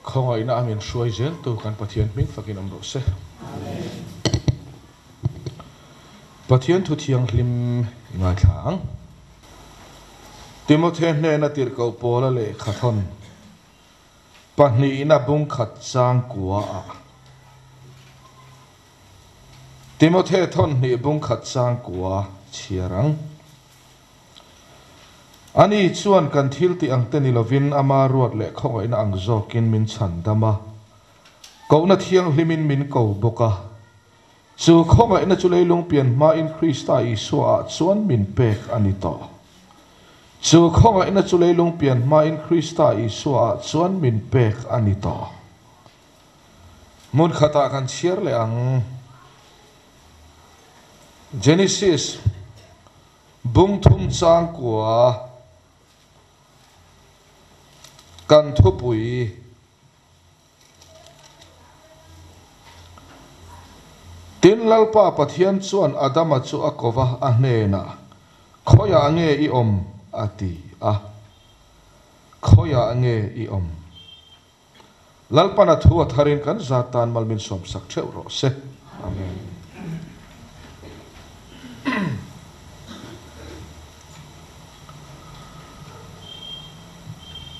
Khawngaihna a min hruai zel tu kan Pathian hming fakin awm rawh se. Pathian thu thianghlim i ngaithla ang. Timothe hnena tirhkoh Paula lehkha thawn pahnihna bungkhat changkua ah Timothe thawn hnih bungkhat changkua chhiar ang. Ani chuan kan thil tih ang te ni lovin ama ruat leh khawngaihna ang zawkin min chhan dam a, kohna thianghlimin min ko bawk a. Chu khawngaihna chu leilung pian hmain Krista Isua ah chuan min pek a ni tawh. Chu khawngaihna chu leilung pian hmain Krista Isua ah chuan min pek a ni tawh. Hmun khatah kan chhiar leh ang. Genesis. Bungthum changkua kan thupui Tin, Lalpa Pathian chuan Adama chu a ko va, a hnenah, Khawiah nge i awm? a ti a. Khawiah nge i awm? Lalpan a thu a tharin kan zat tan mal min sawmsak theuh rawh se. Amen.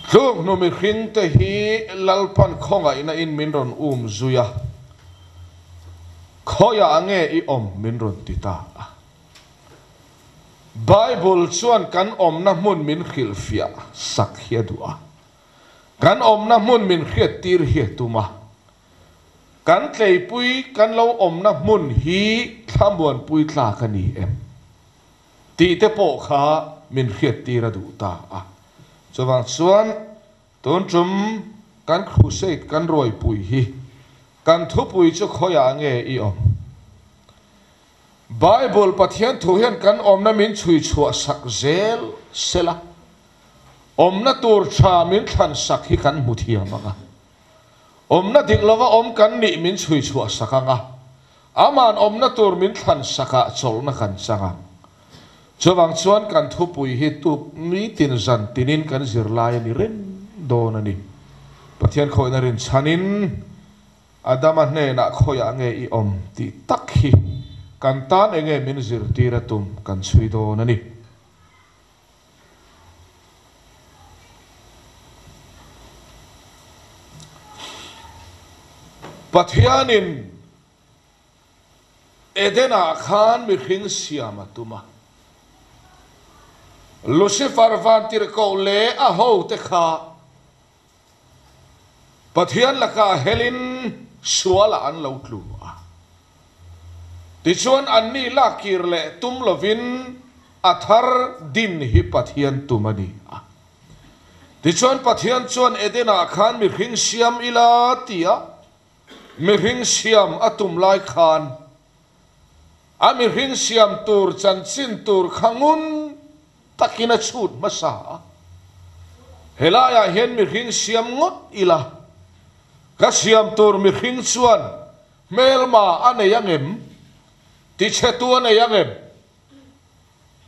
Tluk hnu mihring te hi Lalpan khawngaihna in min rawn um zui a, khawiah nge i awm min rawn ti ta a. Bible chuan kan awmna hmun min hrilhfiah sak hi a duh a. Kan awmna hmun min hriattir hi a tum a, kan tleipui kan lo awmna hmun hi thlamuanpui tlak a ni em tih te pawh kha min hriattir a duh ta a. Chuvang chuan tun tum kan crusade kan ruaipui hi kan thupui chu khawiah nge i awm? Bible Pathian thu hian kan awmna min chhui chhuah sak zel sela. Awmna tur tha min thlan sak hi kan hmu thiam ang a, awmna dik lova awm kan nih min chhui chhuah sak ang a, aman awmna tur min thlan sakah chawlhna kan chang ang. Chuvang chuan kan thupui hi tuk nitin zan tinin kan zirlai a ni reng dawn a ni. Pathian khawihna rinchhanin Adama hnenah khawiah nge i awm tih tak hi kan tan enge min zirtir a tum kan chhui dawn a ni. Pathianin Eden-ah khan mihring siam a tum a. Lucifer vantirhkoh leh a hote kha Pathian lakah helin sualah an lo tlu a. Tichuan anni lakkir leh tum lovin a thar din hi Pathian tum a ni a. Tichuan Pathian chuan Eden-ah khan mihring siam ila tia mihring siam a tum lai khan a mihring siam tur chanchin tur kha ngun takin a chhut hmasa a, helaiah hian mihring siam ngawt ila, ka siam tur mihring chuan hmelma a nei ang em? Tichhetu a nei ang em?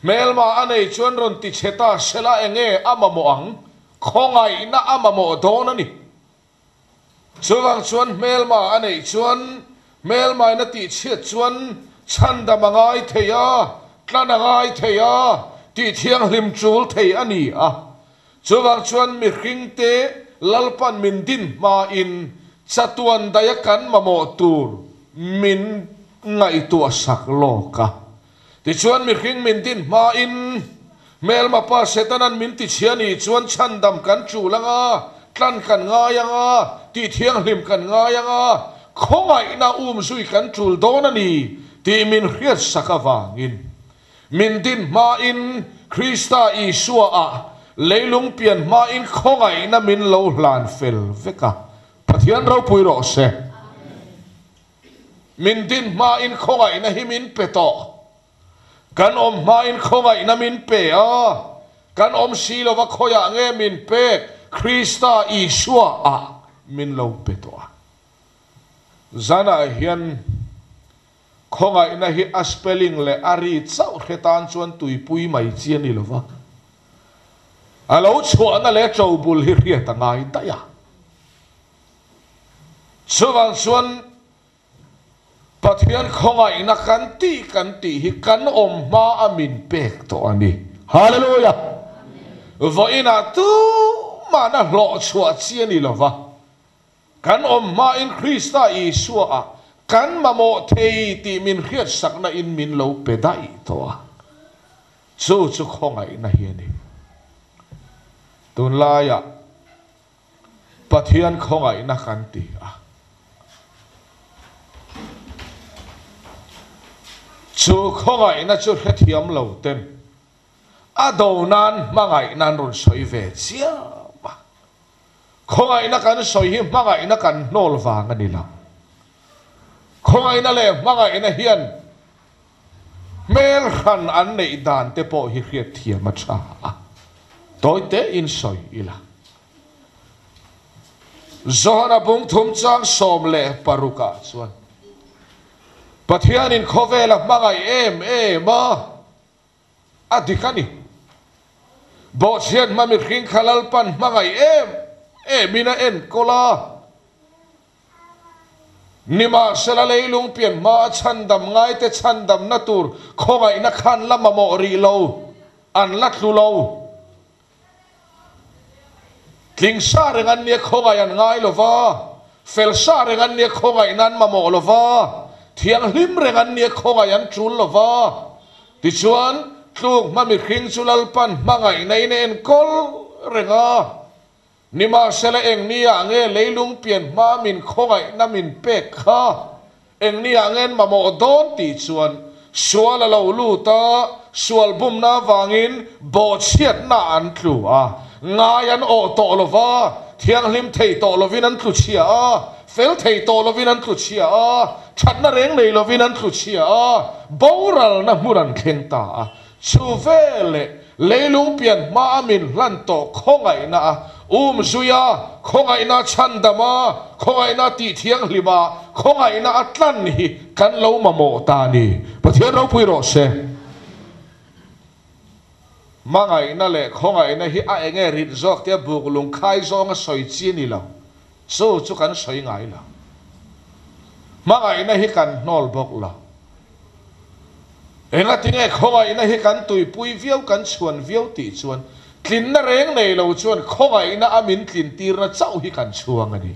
Hmelma a nei chuan rawn tichhe ta sela enge a mamawh ang? Khawngaihna a mamawh dawn a ni. Chuvang chuan hmelma a neih chuan hmelmain a tihchhiat chuan chhandam a ngai thei a, tlan a ngai thei a, tihthianghlim chul thei a ni a. Chuvang chuan mihringte Lalpan min din hmain chatuan daia kan mamawh tur min ngaihtuah sak lawk a. Tichuan mihring min din hmain hmelma pa Setanan min tichhia ni chuan chhandam kan tul ang a, tlan kan ngai ang a, tihthianghlim kan ngai ang a, khawngaihna umzui kan tul dawn a ni tih min hriatsak avangin min din hmain Krista Isua ah leilung pian hmain khawngaihna min lo hlan fel vek a. Pathian ropui rawh se. Min din hmain khawngaihna hi min pe tawh. Kan awm hmain khawngaihna min pe a, kan awm si lova khawiah nge min pek? Krista Isua ah min lo pe tawh a. Zanah hian khawngaihna hi a spelling leh a ri chauh hre tan chuan tuipui mai chi a ni lova, a lo chhuahna leh ṭobul hi hriat a ngai daih a. Chuvang chuan Pathian khawngaihna kan tih kan tih hi kan awm hma a min pek tawh a ni. Hallelujah! Vawiinah tumahna hlawh chhuah chi a ni lo va, kan awm hmain Krista Isua ah kan mamawh thei tih min hriatsakna in min lo pe daih tawh a. Chu chu khawngaihna hi a ni. Tunlaiah Pathian khawngaihna kan ti a. Chu khawngaihna chu hrethiam lo ten a do nan hmangaihna an rawn sawi ve chiam a. Khawngaihna kan sawi hi hmangaihna kan hnawl vang a ni lo. Khawngaihna leh hmangaihna hian Hmel hran an neih dan te pawh hi hriatthiam a tha a, tawi tein sawi ila. Johana bung thum chang 16 ah chuan, Pathianin khawvel a hmangaih em em a, a dik a ni. Bawhchhiat hma mihring kha Lalpan hmangaih em emin a enkawl a. Nimahsela leilung pian hma a chhandam ngaite chhandamna tur khawngaihna khan la mamawh rih lo, an la tlu lo. Tling sa reng an nia khawngaih an ngai lo va, fel sa reng an nia khawngaihna an mamawh lo va, thianghlim reng an nia khawngaih an tul lo va. Tichuan, tluk hma mihring chu Lalpan hmangaihna in a enkawl reng a. Nimahsela eng niah nge leilung pian hma min khawngaihna min pek kha? Eng niah nge an mamawh dawn tih chuan sual a lo lut a, sual bumna avangin bawhchhiatna an tlu a, ngai an awh tawh lo va, thianghlim thei tawh lovin an tlu chhia a, fel thei tawh lovin an tlu chhia a, thatna reng nei lovin an tlu chhia a, boralna hmun an thleng ta a. Chu veleh leilung pian hma a min hlan tawh khawngaihna a um zui a, khawngaihna chhandam a, khawngaihna tih thianghlim a, khawngaihna a tlan hi kan lo mamawh ta a ni. Pathian ropui rawh se. Hmangaihna leh khawngaihna hi a enge rit zawk tia buk lung khai zawnga sawi chi a ni lo. Chu chu kan sawi ngai lo. Hmangaihna hi kan hnawl bawk lo. Engatinge khawngaihna hi kan tuipui viau, kan chhuan viau tih chuan tlinna reng nei lo chuan khawngaihna a min tlintirna chauh hi kan chhuang a ni.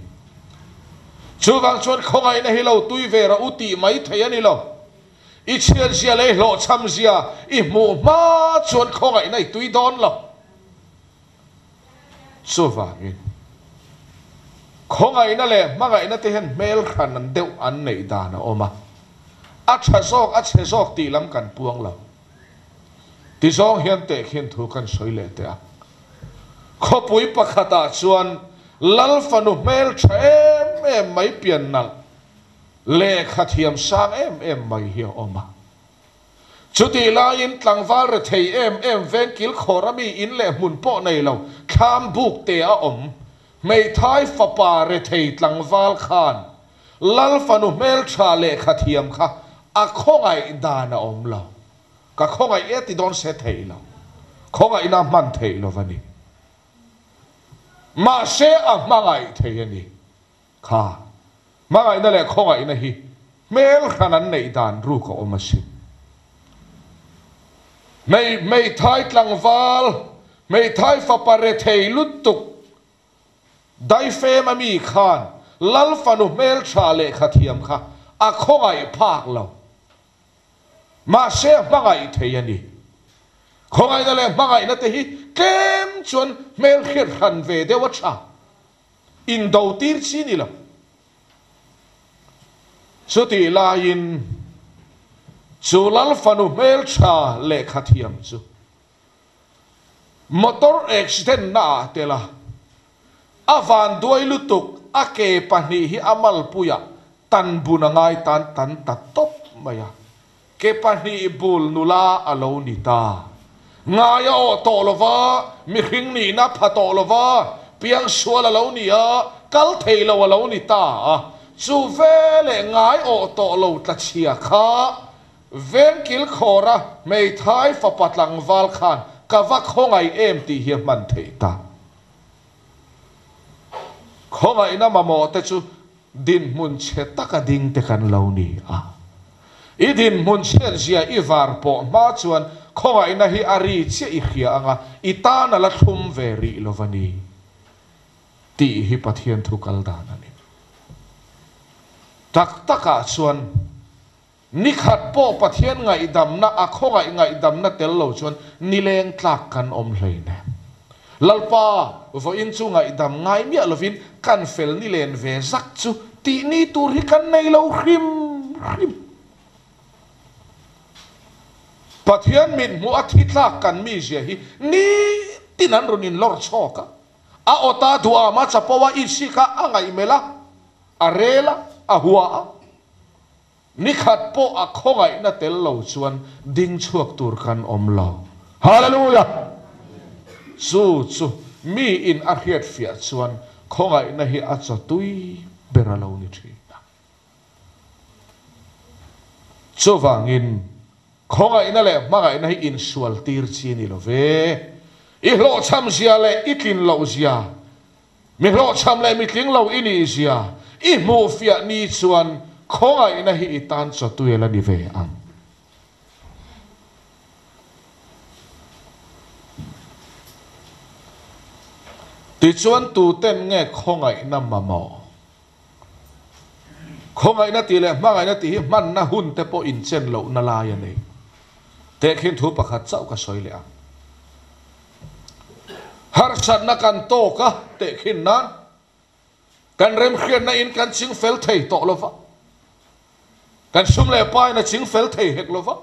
Chuvang chuan khawngaihna hi lo tui ve rawh u tih mai thei a ni lo. I chhiatzia leh i hlawhchhamzia i hmuh hma chuan khawngaihna i tui dawn lo. Chuvangin, khawngaihna leh hmangaihna te hian hmel hran an deuh an neih dan a awm a, a tha zawk a chhe zawk tih lam kan puang lo. Tizawng hian tehkhin thu kan sawi leh teh a. Khawpui pakhatah chuan Lal fanu hmel tha em em mai pian nalh, lehkha thiam sang em em mai hi a awm a. Chutih laiin tlangval rethei em em veng kilkhawr a mi in leh hmun pawh nei lo thlam buk te a awm. Hmeithai fapa rethei tlangval khan Lal fanu hmeltha lehkha thiam kha a khawngaih dan a awm lo. Ka khawngaih e ti dawn se theih lo. Khawngaihna a hman theih lo va ni. Mahse a hmangaih thei a ni. Kha hmangaihna leh khawngaihna hi hmel hran an neih dan ruk a awm asin. Hmei hmeithai tlangval, hmeithai fapa rethei lutuk daifem a mi khan Lal fanu hmeltha lehkha thiam kha a khawngaih phak lo. Mahse a hmangaih thei a ni. Khawngaihna leh hmangaihna te hi tlem chuan hmel hriat hran ve deuh a tha. Indo tir chi ni lo. Chutih laiin chu Lal fanu hmeltha lehkha thiam chu motor accident na ah tel a, a vanduai lutuk a ke pahnih hi a malpuiah tan bun a ngai tan tan ta tawp mai a. Ke pahnih bul nula a lo ni ta. Ngai a awh tawh lo va, mihring nihna pha tawh lo va, piangsual a lo ni a, kal thei lo a lo ni ta a. Chu veleh ngai awh tawh lo tlachhia kha vengkil khawra hmeithai fapa tlangval khan ka va khawngaih em tih hi a hman theih ta. Khawngaihna mamawh te chu. dinhmun chhe taka ding te kan lo ni a. I dinhmun chhiat zia i var pawh hma chuan khawngaihna hi a ri chiah i hria anga i tan a la thlum ve rih lo va ni tih hi Pathian thu kal dan a ni. Tak takah chuan ni khat pawh Pathian ngaihdamna a khawngaih ngaihdamna tel lo chuan nileng tlak kan awm hleinem. Lalpa, vawiin chu ngaihdam ngai miah lovin kan fel nilen ve zak chu tih ni tur hi kan nei lo hrim hrim. Pathian mithmuh a thi tlak kan mizia hi nitin an rawn inlawr chhawk a, a awta duhama chapo a isik a, a ngaihmelh a, a rel a, a hua a. Ni khat pawh a khawngaihna tel lo chuan ding chhuak tur kan awm lo. Hallelujah! Chu chu mi in a hriat fiah chuan khawngaihna hi a chaw tui ber a lo ni thin a. Chuvangin khawngaihna leh hmangaihna hi insual tir chi ni lo ve. I hlawhchham zia leh i tlin loh zia Mi hlawhchham leh mi tling lo i nih zia i hmuh fiah ni chuan khawngaihna hi i tan chawtuel a ni ve ang. Tichuan tuten nge khawngaihna mamawh? Khawngaihna tih leh hmangaihna tih hi hmanna hun te pawh inchen lohna lai a nei. Tehkhin thu pakhat chauh ka sawi leh ang. Harsatna kan tawk a tehkhin nan kan remhriatna in kan ching fel thei tawh lo va, kan sum leh pain a ching fel thei hek lo va,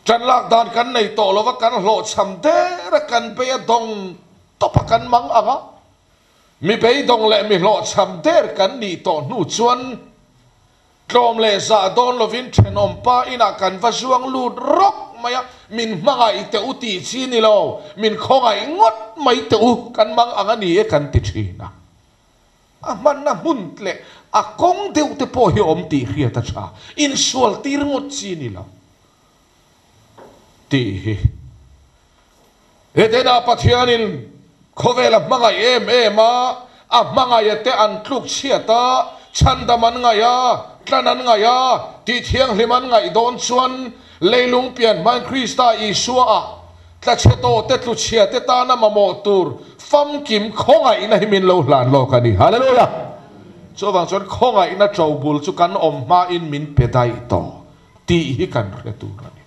ṭan lak dan kan nei tawh lo va, kan hlawhchham der a kan bei a dawng tawp a kan mang ang a, mi beidawng leh mi hlawhchham der kan nih tawh hnu chuan Tlawm leh zah dawn lovin thenawm pa inah kan va zuang lut rawk mai a, min hmangaih teh u tih chi ni lo, min khawngaih ngawt mai teh u, kan mang ang a ni e kan ti thin a. A hmanna hmun leh a kawng deuh te pawh hi awm tih hriat a tha, insual tir ngawt chi ni lo tih hi. Edenah Pathianin khawvel a hmangaih em em a, a hmangaih te an tluk chhiat a, chhandam an ngaih a, tlan an ngaih a, tih thianghlim an ngaih dawn chuan leilung pian hmain Krista Isua ah tlachhe tawh te tluchhia te tana mamawh tur famkim khawngaihna hi min lo hlan lawk a ni. Hallelujah! Chuvang chuan khawngaihna ṭobul chu kan awm hmain min pe daih tawh tih hi kan hre tur a ni.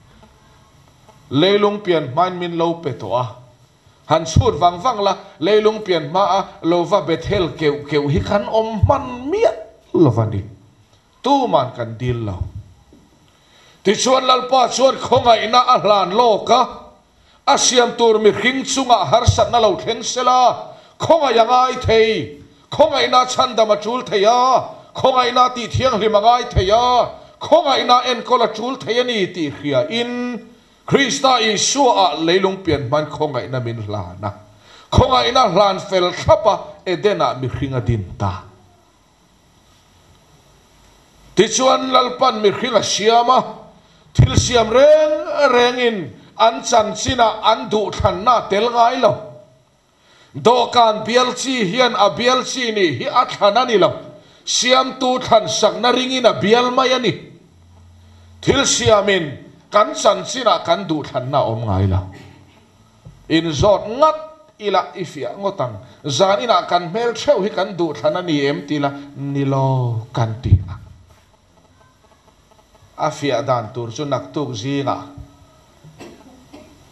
Leilung pian hmain min lo pe tawh a, han chhut vang vang la, leilung pian hmaa lo va Bethel keuh keuh hi kan awm hman miah lo va ni. Tuman kan dil lo. Tichuan Lalpa chuan khawngaihna a hlan lawk a, a siam tur mihring chungah harsatna lo thleng sela, khawngaih a ngai thei, khawngaihna chhandam a tul thei a, khawngaihna tih thianghlim a ngai thei a, khawngaihna enkawl a tul thei a ni tih hriain Krista Isua-ah leilung pian hman khawngaihna min hlan a, khawngaihna hlan fel thlap a Eden-ah mihring a din ta. Tichuan Lalpan mihring a siam a, thil siam reng rengin an chanchinah an duhthlanna a tel ngai lo. Dawhkan bial chi hian a bial chi nih hi a thlan a ni lo, siamtu thlan sakna ringin a bial mai a ni. Thil siamin kan chanchinah kan duhthlanna a awm ngai lo. Inzawt ngat ila i fiah ngawt ang. Zan inah kan hmel theuh hi kan duhthlan a ni em ti ila ni lo kan ti ang. A fiah dan tur chu naktuk zingah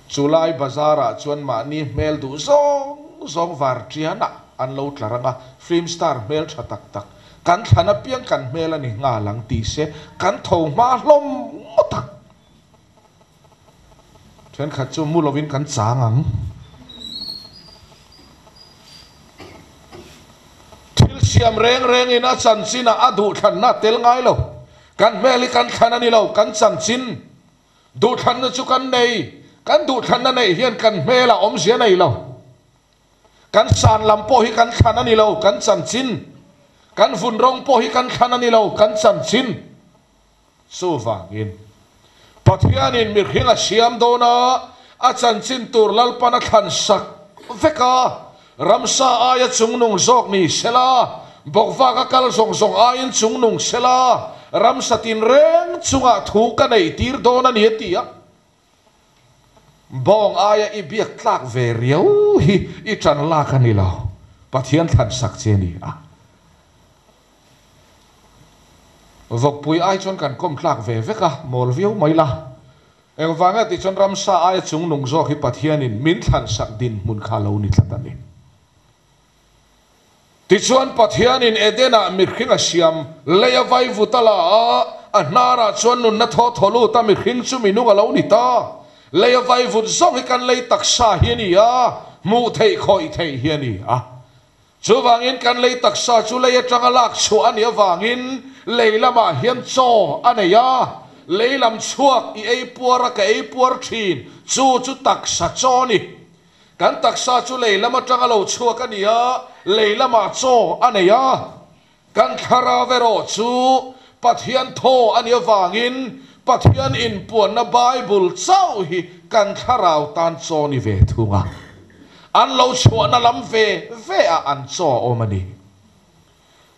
chulai bazar ah chuan mahni hmel duh zawng zawng var tianah an lo tlar ang a, film star hmel tha tak tak kan thlan apiang kan hmel a ni nghal ang tih se kan tho hma hlawm ngawt ang. Thenkhat chu mu lovin kan chang ang. Thil siam reng rengin a chanchinah a duhthlanna a tel ngai lo. Kan hmel hi kan thlan a ni lo, kan chanchin duhthlanna chu kan nei. Kan duhthlanna neih hian kan hmelah awmzia nei lo. Kan san lam pawh hi kan thlan a ni lo, kan chanchin. Kan vun rawng pawh hi kan thlan a ni lo, kan chanchin. Chuvangin, Pathianin mihring a siam dawn a, a chanchin tur Lalpan a thlan sak vek a, ramsa aia chungnung zawk ni sela, Bawkvaka kal zawng zawng aiin chungnung sela, ramsa tinreng chungah thu ka nei tir dawn a ni a ti a. Bawng aia i biak tlak ve riau hi i ṭan lak a ni lo, Pathian thlan sak che a ni a. Vawkpui ai chuan kan kawm tlak ve vek a, mawl viau mai la. Engvanga tih chuan ramsa aia chungnung zawk hi Pathianin min thlan sak dinhmun kha a lo ni tlat a ni. Tichuan Pathianin Eden-ah mihring a siam, lei a vai vut a la a, a hnarah chuan nunna thaw thaw lut a mihring chu minung a lo ni ta. Lei a vai vut zawng hi kan lei taksa hi a ni a, hmuh theih khawih theih hi a ni a. Chuvangin kan lei taksa chu lei atanga lak chhuah a nih avangin lei lamah hian chaw a nei a, lei lam chhuak i ei puar a ka ei puar thin, chu chu taksa chaw a ni. Kan taksa chu lei lam atanga lo chhuak a ni a, lei lamah chaw a nei a. Kan thlarau erawh chu Pathian thaw a nih avangin Pathian inpuanna Bible chauh hi kan thlarau tan chaw ni ve thung a. An lo chhuahna lam ve ve ah an chaw a awm a ni.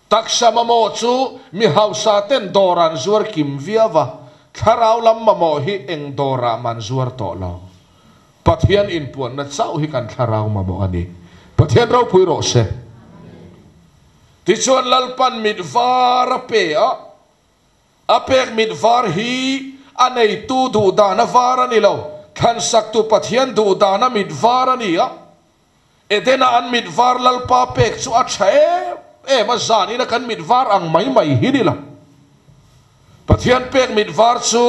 Taksa mamawh chu mi hausa ten dawr an zuar kim viau a, thlarau lam mamawh hi eng dawrah man zuar tawh lo. Pathian inpuanna chauh hi kan thlarau mamawh a ni. Pathian ropui rawh se. Tichuan Lalpan mit var a pe a, a pek mit var hi a neitu duhdana var a ni lo, thlan-saktu Pathian duhdana mit var a ni a. Edena an mit var Lalpa pek chu a tha em em a, zanina kan mit var ang mai mai hi ni lo. Pathian pek mit var chu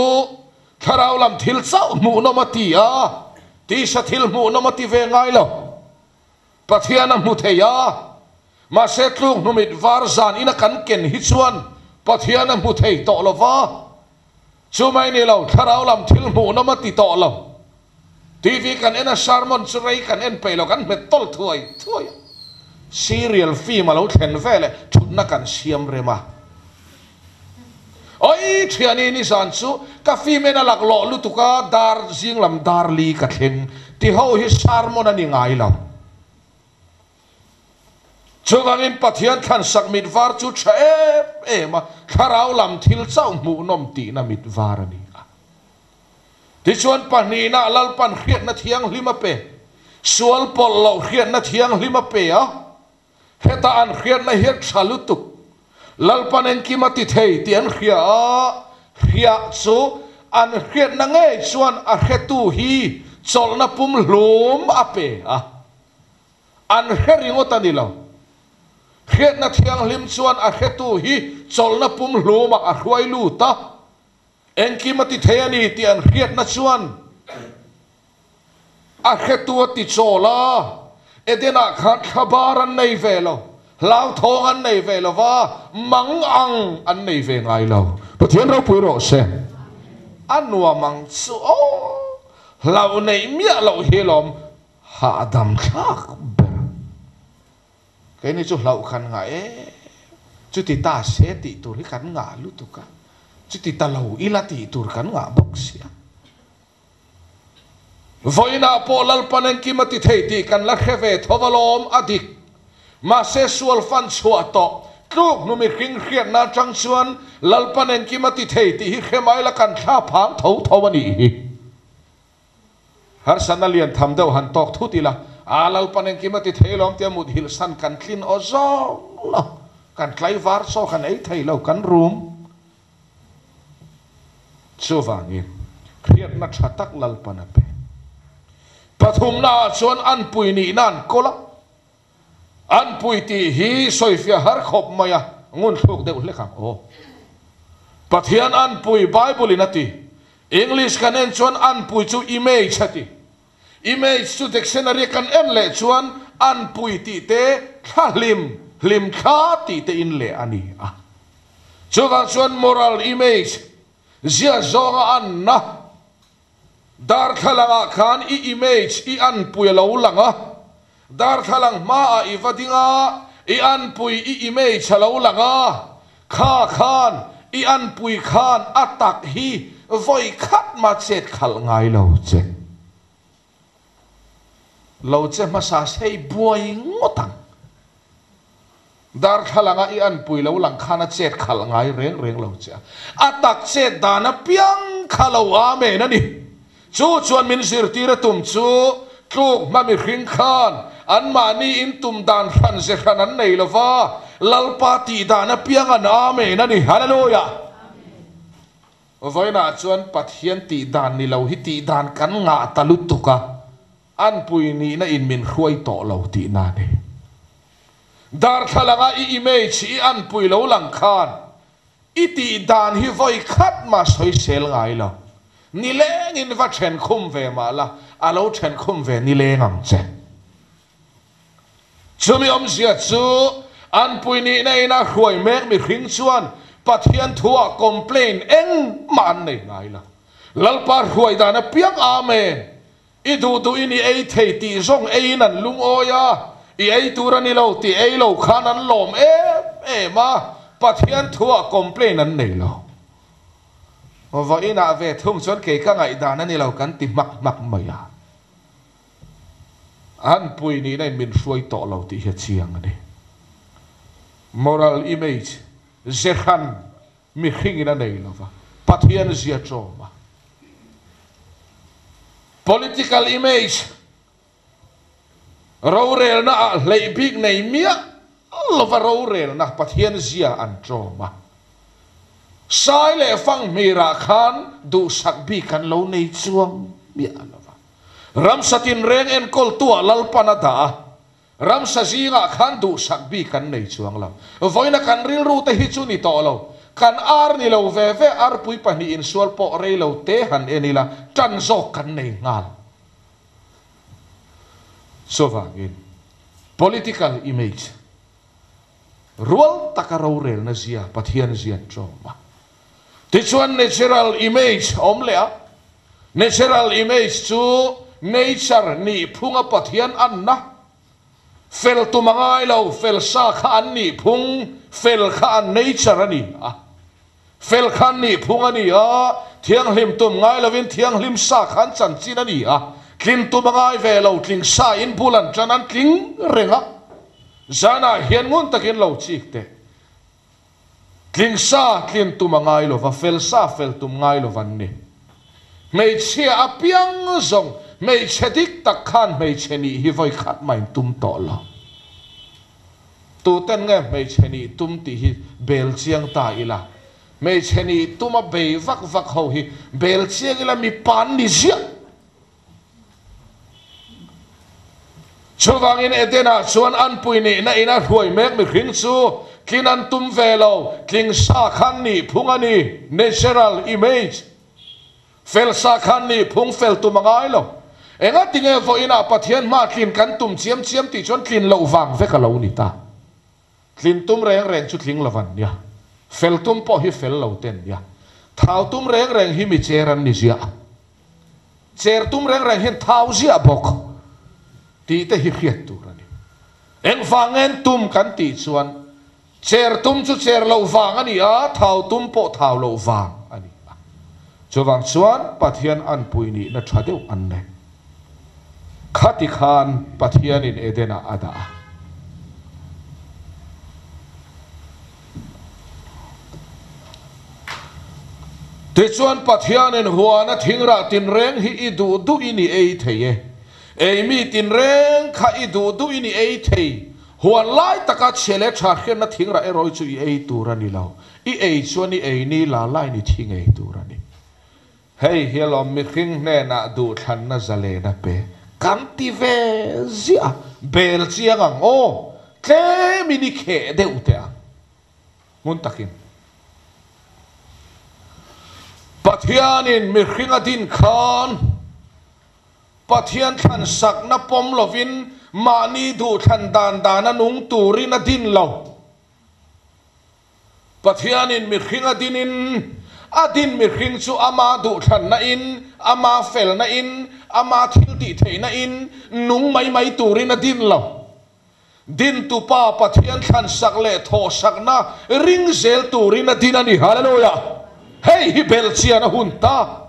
thlarau lam thil chauh hmuhnawm a ti a, tisa thil hmuhnawm a ti ve ngai lo. Pathian a hmu thei a, mahse tluk hnu mit var zanina kan ken hi chuan Pathian a hmu thei tawh lo va, chu mai ni lo, thlarau lam thil hmuhnawm a ti tawh lo. TV kan en a, sermon chu rei kan en peih lo, kan hmet tawl thuai thuai a. Serial film a lo thlen veleh thutna kan siam rem a. Oi thiani nizan chu ka film en a laklawh lutuk a, dar zing lam dar li ka thleng ti ho hi sermon a ni ngai lo. Chuvangin Pathian thlansak mit var chu tha em em a, thlarau lam thil chauh hmuhnawm tihna mit var a ni a. Tichuan pahnihna Lalpan hriatna thianghlim a pe, sual pawlh loh hriatna thianghlim a pe a, heta an hriatna hian tha lutuk, Lalpan engkim a ti thei tih an hria a, hriah chu an hriatna ngei chuan a hretu hi chawlhna pumhlum a pe a, an hre ringawt a ni lo. Hriatna thianghlim chuan a hretu hi chawlhna pumhlumah a hruai lut a. Engkim a ti thei a ni tih an hriatna chuan a hretu a ti chawl a, Eden-ah khan thlabar an nei ve lo, hlauthawng an nei ve lo va, mang ang an nei ve ngai lo. Pathian ropui rawh se. A nuam ang chu aw, hlauh neih miah loh hi lawm hahdam thlak ber. Keini chu hlauh kan ngah e, chuti ta se tih tur hi kan ngah lutuk a, chuti ta lo ila tih tur kan ngah bawk sia. Vawiinah pawh Lalpan engkim a ti thei tih kan la hre ve tho alawm a dik. Mahse sual fan chhuah tawh tluk hnu mihring hriatna atang chuan Lalpan engkim a ti thei tih hi hre mai la kan thla phang tho tho a nih hi. Harsatna lian tham deuh han tawk thut ila, a Lalpan engkim a ti thei lawm tia muthilh san kan tlin aw zawng lo, kan tlaivar chaw kan ei thei lo, kan rum. Chuvangin, hriatna tha tak Lalpan a pe. Pathumna ah chuan anpui nihna an kawl a, anpui tih hi sawifiah har khawp mai a, ngunthluk deuh hlek ang aw. Pathian anpui Bible in a ti. English kan en chuan anpui chu image a ti. Image chu dictionary kan en leh chuan anpui tih te, thla hlim, hlim thla tih te in leh a ni a. Chuvang chuan moral image ziah zawnga anna darthlalangah khan i image, i anpui a lo lang a, darthlalang hmaah i va ding a, i anpui, i image a lo lang a, Kha khan i anpui khan a tak hi vawi khat mah chet khalh ngai lo che. Lo che hmasa sei buai ngawt ang. Darthlalanga i anpui lo lang khan a chet khalh ngai reng reng lo che a, a tak chet dan apiang kha lo Amen a ni. Chu chuan min zirtir a tum chu tluk hma mihring khan anmahni in tum dan hran ze hran an nei lo va, Lalpa tih dan apiang an Amen a ni. Hallelujah! Vawiinah chuan Pathian tih dan ni lo hi tih dan kan ngah ta lutuk a, anpui nihna in min hruai tawh lo tihna a ni. Darthlalanga i image i anpui lo lang khan i tih dan hi vawi khat mah sawisel ngai lo. Nilengin va then khum ve mah la, a lo then khum ve nileng ang che. Chumi awmzia chu anpui nihna ina hruai mek mihring chuan Pathian thuah complain engmah an nei ngai lo. Lalpa hruai dan apiang Amen! I duh duhin i ei thei tih zawng eiin an lungawi a, i ei tur a ni lo tih ei lo khan an lawm em em a, Pathian thuah complain an nei lo. Vawiinah ve thung chuan kei ka ngaihdan a ni lo kan ti hmak hmak mai a. An pui nihna in min hruai tawh lo tih hi a chiang a ni. Moral image, ze hran Mihringin a nei lova, Pathian zia ṭawm a. Political image, Rorelna ah hleih bik nei miah lova rorelna Pathian zia an ṭawm a. Sai leh fanghmirah khan duhsak bik an lo nei chuang miah lova. Ramsa tinreng enkawltuah Lalpan a dah a. Ramsa zingah khan duhsak bik kan nei chuang lo. Vawiina kan rilru te hi chu ni tawh lo. Kan ar ni lo ve ve arpui pahnih insual pawh rei lo te han en ila tan zawk kan nei nghal. Chuvangin political image rual taka rorelna zia Pathian zian ṭawm a. Tichuan natural image a awm leh a, natural image chu nature nihphunga Pathian anna, fel tum a ngai lo, fel sa kha an nihphung, fel kha an nature a ni a, fel kha an nihphung a ni a, thianghlim tum ngai lovin thianghlim sa kha an chanchin a ni a, tlin tum a ngai ve lo, tling sa in bul an tan an tling reng a, zanah hian ngun takin lo chik teh. Tling sa tlin tum a ngai lova, fel sa fel tum ngai lo van ni. Hmeichhia apiang zawng hmeichhe dik tak khan hmeichhe nih hi vawi khat mah in tum tawh lo. Tuten nge hmeichhe nih tum tih hi bel chiang ta ila. Hmeichhe nih tuma bei vak vak ho hi bel chiang ila mipa an ni ziah. Chuvangin Eden-ah chuan an pui nihna in a hruai mek mihring chu tlin an tum ve lo, tling sa khan nih phung a ni, natural image. Fel sa khan nih phung fel tum a ngai lo. Engatinge vawiinah Pathian hmaa tlin kan tum chiam chiam tih chuan tlin loh vang vek a lo ni ta. Tlin tum reng reng chu tling lo an nia. Fel tum pawh hi fel lo te an nia. Thau tum reng reng hi mi cher an ni ziah. Cher tum reng reng hian thau ziah bawk tih te hi hriat tur a ni. Engvang ngen tum kan tih chuan cher tum chu cher loh vang a ni a, thau tum pawh thau loh vang a ni a. Chuvang chuan Pathian anpui nihna tha deuh an nei. Khati khan Pathianin Eden-ah a dah a. Tichuan Pathianin huana thingrah tinreng hi i duh duhin i ei thei e. Ei mi tinreng kha i duh duhin i ei thei. Huan lai taka chhia leh tha hriatna thingrah erawh chu i ei tur a ni lo. I ei chuan i ei ni la lain i thi ngei tur a ni. Hei hi alawm mihring hnenah duhthlanna zalen a pe. Kan ti ve ziah a, bel chiang ang aw, tlemin i kheh deuh teh ang. Hmun takin. Pathianin mihring a din khan Pathian thlan sakna pawm lovin mahni duhthlan dan dana nung turin a din lo. Pathianin mihring a dinin, a din mihring chu ama duhthlanna in, ama felna in, ama thiltihtheihna in nung mai mai turin a din lo. Dintupa Pathian thlansak leh thawhsakna ring zel turin a din a ni. Hallelujah! Hei hi belhchian a hun ta.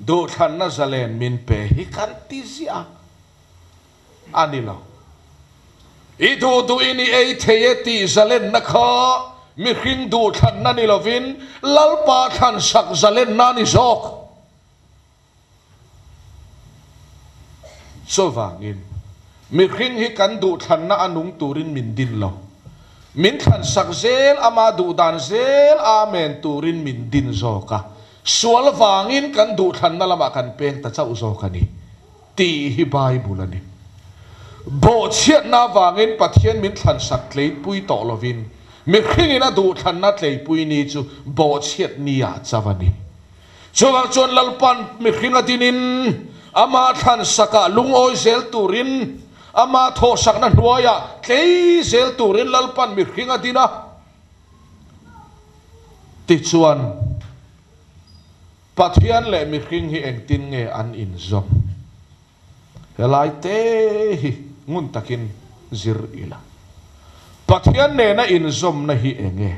Duhthlanna zalen min pe hi kan ti ziah a ni lo. I duh duhin i ei thei e tih zalenna kha mihring duhthlanna ni lovin Lalpa thlansak zalenna a ni zawk. Chuvangin, mihring hi kan duhthlanna a nung turin min din lo. Min thlansak zel, ama duhdan zel Amen turin min din zawk a. Sual vangin kan duhthlanna lamah kan peng ta chauh zawk a ni tih hi Bible a ni. Bawhchhiatna avangin Pathian min thlansak tleipui tawh lovin mihringin a duhthlanna tleipui ni chu bawhchhiat ni ah chauh a ni. Chuvang chuan Lalpan mihring a dinin ama thlansak ah lungawi zel turin, ama thawhsakna hnuaiah tlei zel turin Lalpan mihring a din a. Tichuan, Pathian leh mihring hi engtin nge an inzawm? Helai te hi ngun takin zir ila. Pathian nena inzawmna hi enge?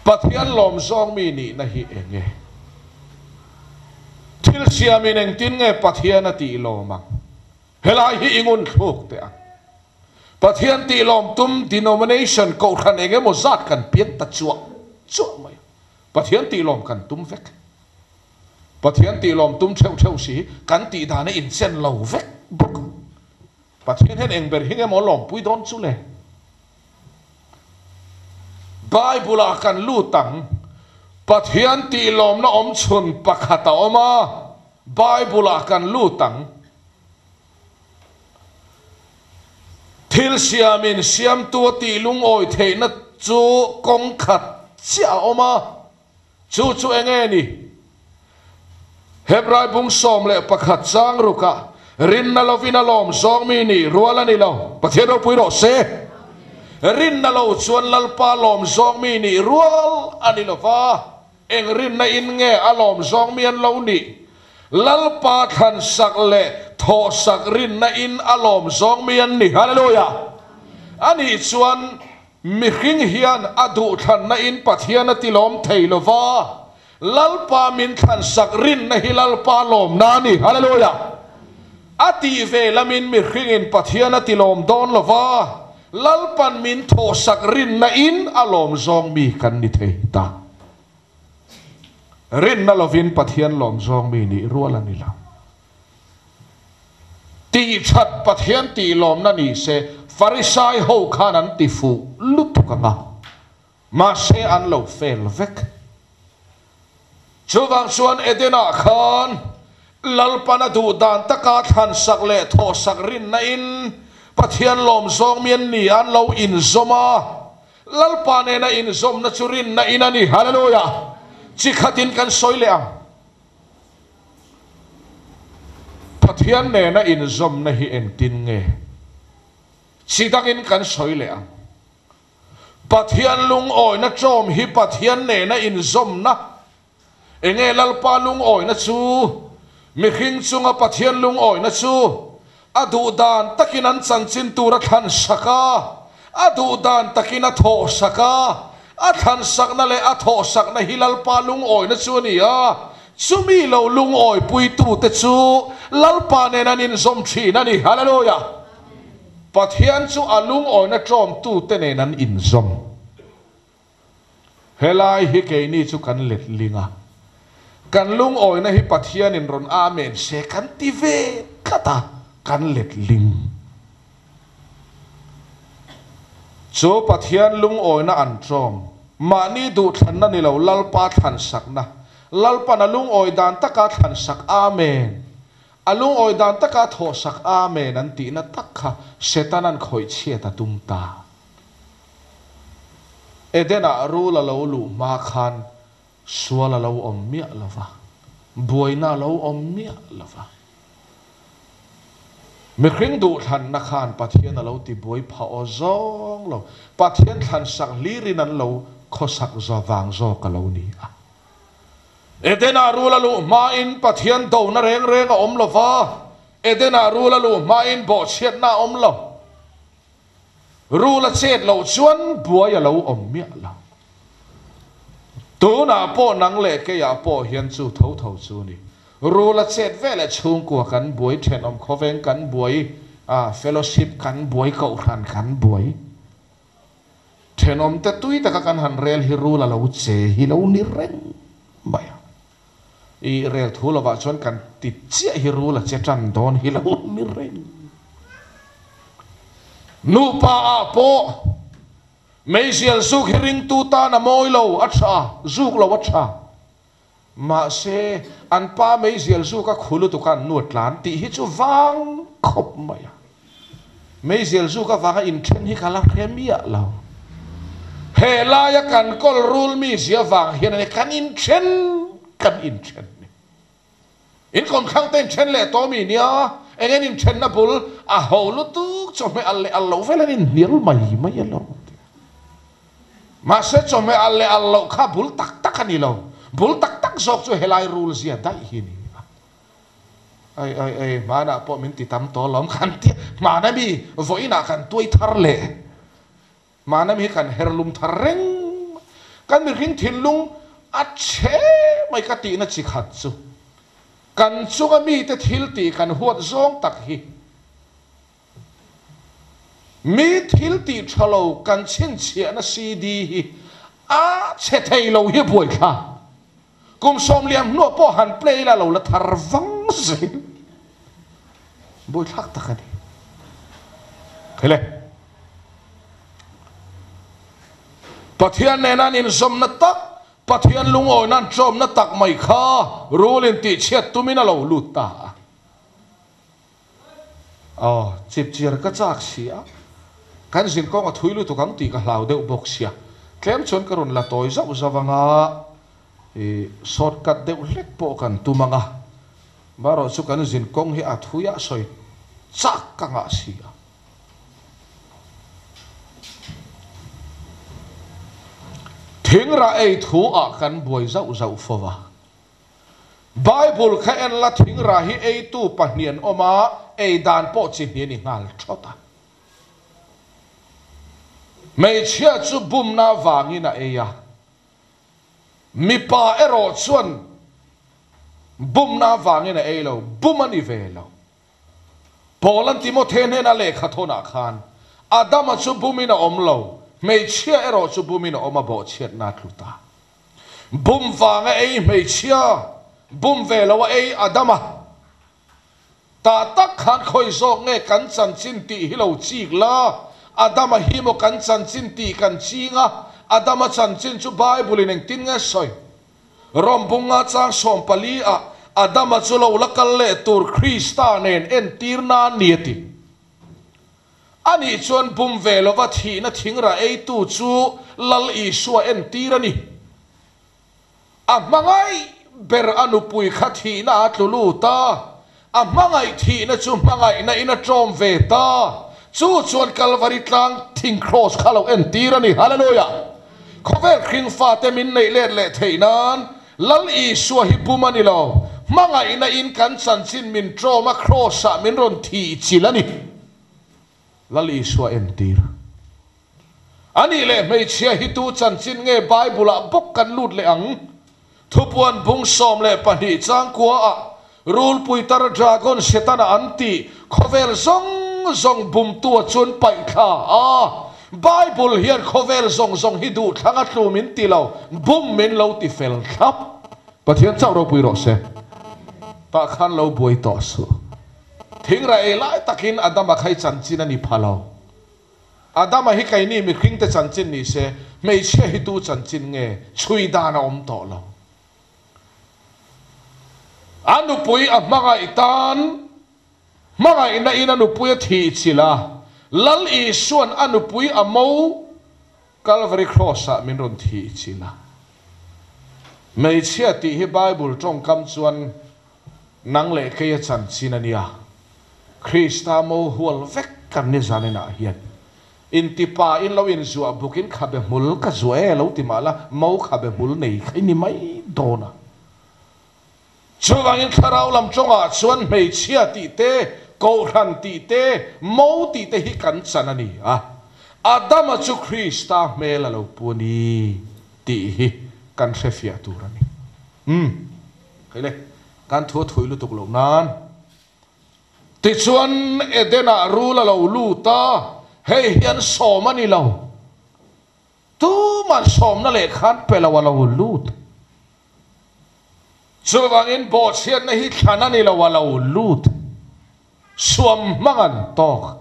Pathian lawmzawng mi nihna hi enge? Thil siamin engtin nge Pathian a tih lawm ang? Helai hi i ngun thluk teh ang. Pathian tih lawm tum denomination kohhran eng emaw zat kan piang ta chuah chuah mai a. Pathian tih lawm kan tum vek. Pathian tih lawm tum theuh theuh si kan tih dan a inchen lo vek bawk a. Pathian hian eng ber hi nge maw lawmpui dawn chu le? Bible ah kan lut ang. Pathian tih lawmna awm chhun pakhat a awm a, Bible ah kan lut ang. Thil siamin siamtu a tih lungawi theihna chu kawng khat chiah a awm a, chu chu eng nge ni? Hebrai bung 11 chang rukah, Rinna lovin a lawm zawng mi nih rual a ni lo, Pathian ropui rawh se. Rinna lo chuan Lalpa lawm zawng mi nih rual a ni lo va. Eng rinna in nge a lawm zawng mi an lo nih? Lalpa thlansak leh thawhsak rinna in a lawm zawng mi an ni. Hallelujah! Anih chuan mihring hian a duhthlanna in Pathian a tilawm thei lo va, Lalpa min thlansak rinna hi Lalpa lawmna a ni. Hallelujah! A tih ve lamin mihring in Pathian a tilawm dawn lo va, Lalpan min thawhsak rinna in a lawm zawng mi kan ni thei ta. Rinna lovin Pathian lawm zawng mi nih rual a ni lo. Tih that Pathian tih lawmna ni se Farisai ho khan an ti fuh lutuk ang a, mahse an lo fail vek. Chuvang chuan Eden-ah khan Lalpan a duh dan taka thlansak leh thawhsak rinna in Pathian lawm zawng mi an ni an lo inzawm a, Lalpa nena inzawmna chu rinna in a ni. Hallelujah! Chi khatin kan sawi leh ang. Pathian nena inzawmna hi engtin nge? Chi dangin kan sawi leh ang. Pathian lungawina ṭawm hi Pathian nena inzawmna. Enge Lalpa lungawina chu? Mihring chunga Pathian lungawina chu a duh dan takin an chanchin tur a thlan sak a, a duh dan takin a thawh sak a, a thlan sakna leh a thawh sakna hi Lalpa lungawina chu a ni a, chumi lo lungawipuitute chu Lalpa nen an inzawm thin a ni. Hallelujah! Pathian chu a lungawina ṭawmtute nen an inzawm. Helai hi keini chu kan letling a, kan lungawina hi Pathianin rawn Amen se kan ti ve tlat a, kan letling. Chu Pathian lungawina an ṭawm, mahni duhthlanna ni lo Lalpa thlansakna, Lalpan a lungawi dan taka thlansak Amen A lungawi dan taka thawhsak Amen an tihna tak kha Setana'n khawih chhiat a tum ta. Eden-ah rul a lo luh hma khan sual a lo awm miah lo va, buaina a lo awm miah lo va. Mihring duhthlanna khan Pathian a lo ti buai phah aw zawng lo, Pathian thlansak hlirin an lo khawsak vang zawk a lo ni a. Eden-ah rul a luh hmain Pathian dona reng reng a awm lo va, Eden-ah rul a luh hmain bawhchhiatna a awm lo. Rul a chet loh chuan buai a lo awm miah lo. Tunah pawh nang leh keiah pawh hian chu tho tho chu ni. Rul a chet veleh chhungkua kan buai, thenawm khawveng kan buai, A fellowship kan buai kohhran kan buai. Thenawm te tui taka kan han rel hi rul a lo che hi lo ni reng mai a. I rel thu lovah chuan kan ti chiah hi rul a che tan dawn hi lo ni reng. Nupa ah pawh meizial zuk hi ringtu tan a mawi lo a tha, zuk lo a tha. Mahse, an pa meizial zuk a khu lutuk a an nu a tlan tih hi chu vang khawp mai a. Meizial zuk avanga inthen hi ka la hre miah lo. He laia kan kawl rul mizia vang hian a ni kan inthen kan inthen ni. In kawmthlang te inthen leh tawh mi nia, eng en inthenna bul a ho lutuk chawhmeh al leh al loh vel an inhnial mai mai a lo ti. Mahse chawhmeh al leh al loh kha bul tak tak a ni lo, bul tak tak zawk chu helai rul zia daih hi ni a. Ai ai ai, hmanah pawh min ti tam tawh alawm kan tia, hmana mi vawiinah kan tuai thar leh. Mahna mi hi kan her lum thar reng mai. Kan mihring thinlung a chhe mai ka tihna chi khat chu kan chunga mite thil tih kan huat zawng tak hi mi thil tih tha lo kan chhinchhiahna CD hi a chhe thei lo hi buaithlak. Kum sawmliam hnuah pawh han play ila lo la thar vang zel. Buaithlak tak a ni. Hele. Pathian nena an inzawmna tak, Pathian lungawina an tlawmna tak mai kha rulin tihchhiat tumin a lo lut ta a. Aw, chipchiar ka chak si a, kan zin kawng a thui lutuk ang tih ka hlau deuh bawk sia, tlem chuan ka rawn la tawi zauh zauh ang a, ih, short cut deuh hlek pawh kan tum ang a, marawh chu kan zin kawng hi a thui a sawi chak ka ngah si a. Thingrah ei thu ah kan buai zauh zauh fo va. Bible kha en la thingrah hi eitu pahnih an awm a, ei dan pawh chi hnih a ni nghal thawt a. Hmeichhia chu bumna vangin a ei a, mipa erawh chuan bumna vangin a ei lo, bum a ni ve lo. Paula'n Timothe hnena lehkha thawnah khan, Adama chu bumin a awm lo, hmeichhia erawh chu bumin a awm a bawhchhiatna a tlu ta. Bum vanga ei hmeichhia, bum ve lo a ei Adama. Tah tak khan khawi zawk nge kan chanchin tih hi lo chik la, Adama hi maw kan chanchin tih kan ching a, Adama chanchin chu Bible in engtin nge sawi? Rom bunga chang 14 ah Adama chu lo la kal leh tur Krista nen entir na ni a ti. Anih chuan bum ve lova thihna thingrah eitu chu Lal Isua entir a ni. A hmangaih ber a nupui kha thihna a tlu lut a, a hmangaih thihna chu hmangaihna in a ṭawm ve ta. Chu chuan Kalvari tlang thing kraws kha lo entir a ni. Hallelujah! Khawvel Kringfate min neih let leh theih nan Lal Isua hi bum a ni lo. Hmangaihna in kan chanchin min ṭawm a kraws ah min rawn thih chilh a ni. Lal Isua entir. A nih leh hmeichhia hi tu chanchin nge Bible ah bawk kan lut leh ang? Thupuan bung 12 changkua ah Rulpui tar Dragon Setana an tih khawvel zawng zawng bumtu a chuan paih thla a. Bible hian khawvel zawng zawng hi duhthlang a tlu min ti lo, bum min lo ti fel thlap. Pathian chauh ropui rawh se. Tah khan lo buai tawh suh. Thingrah ei lai takin Adama kha i chanchin a ni pha lo. Adama hi keini mihringte chanchin ni se, hmeichhia hi tu chanchin nge chhui dan a awm tawh lo. A nupui a hmangaih tan hmangaihna in a nupui a thih chilh a, Lal Isua'n a nupui a mo Calvary Cross ah min rawn thih chilh a. Hmeichhia tih hi Bible tawngkam chuan Nang leh kei a chanchin a nia. Krista mo hual vek kan ni zaninah hian. Intipa in lo inzuah bukin khabe hmul ka zuah e lo ti mah la, mo khabe hmul nei kha i ni mai dawn a. Chuvangin thlarau lam tawngah chuan hmeichhia tih te, kohhran tih te, mo tih te hi kan chan a ni a. Adama chu Krista hmel a lo pu a ni tih hi kan hrefiah tur a ni. Umm. Hei le, kan thu a thui lutuk loh nan. Tichuan, Eden-ah rul a lo lut a, hei hi an sawm a ni lo. Tuman sawmna lehkha an pe lo, a lo lut. Chuvangin bawhchhiatna hi thlan a ni lo, a lo lut. Suam hmang an tawk.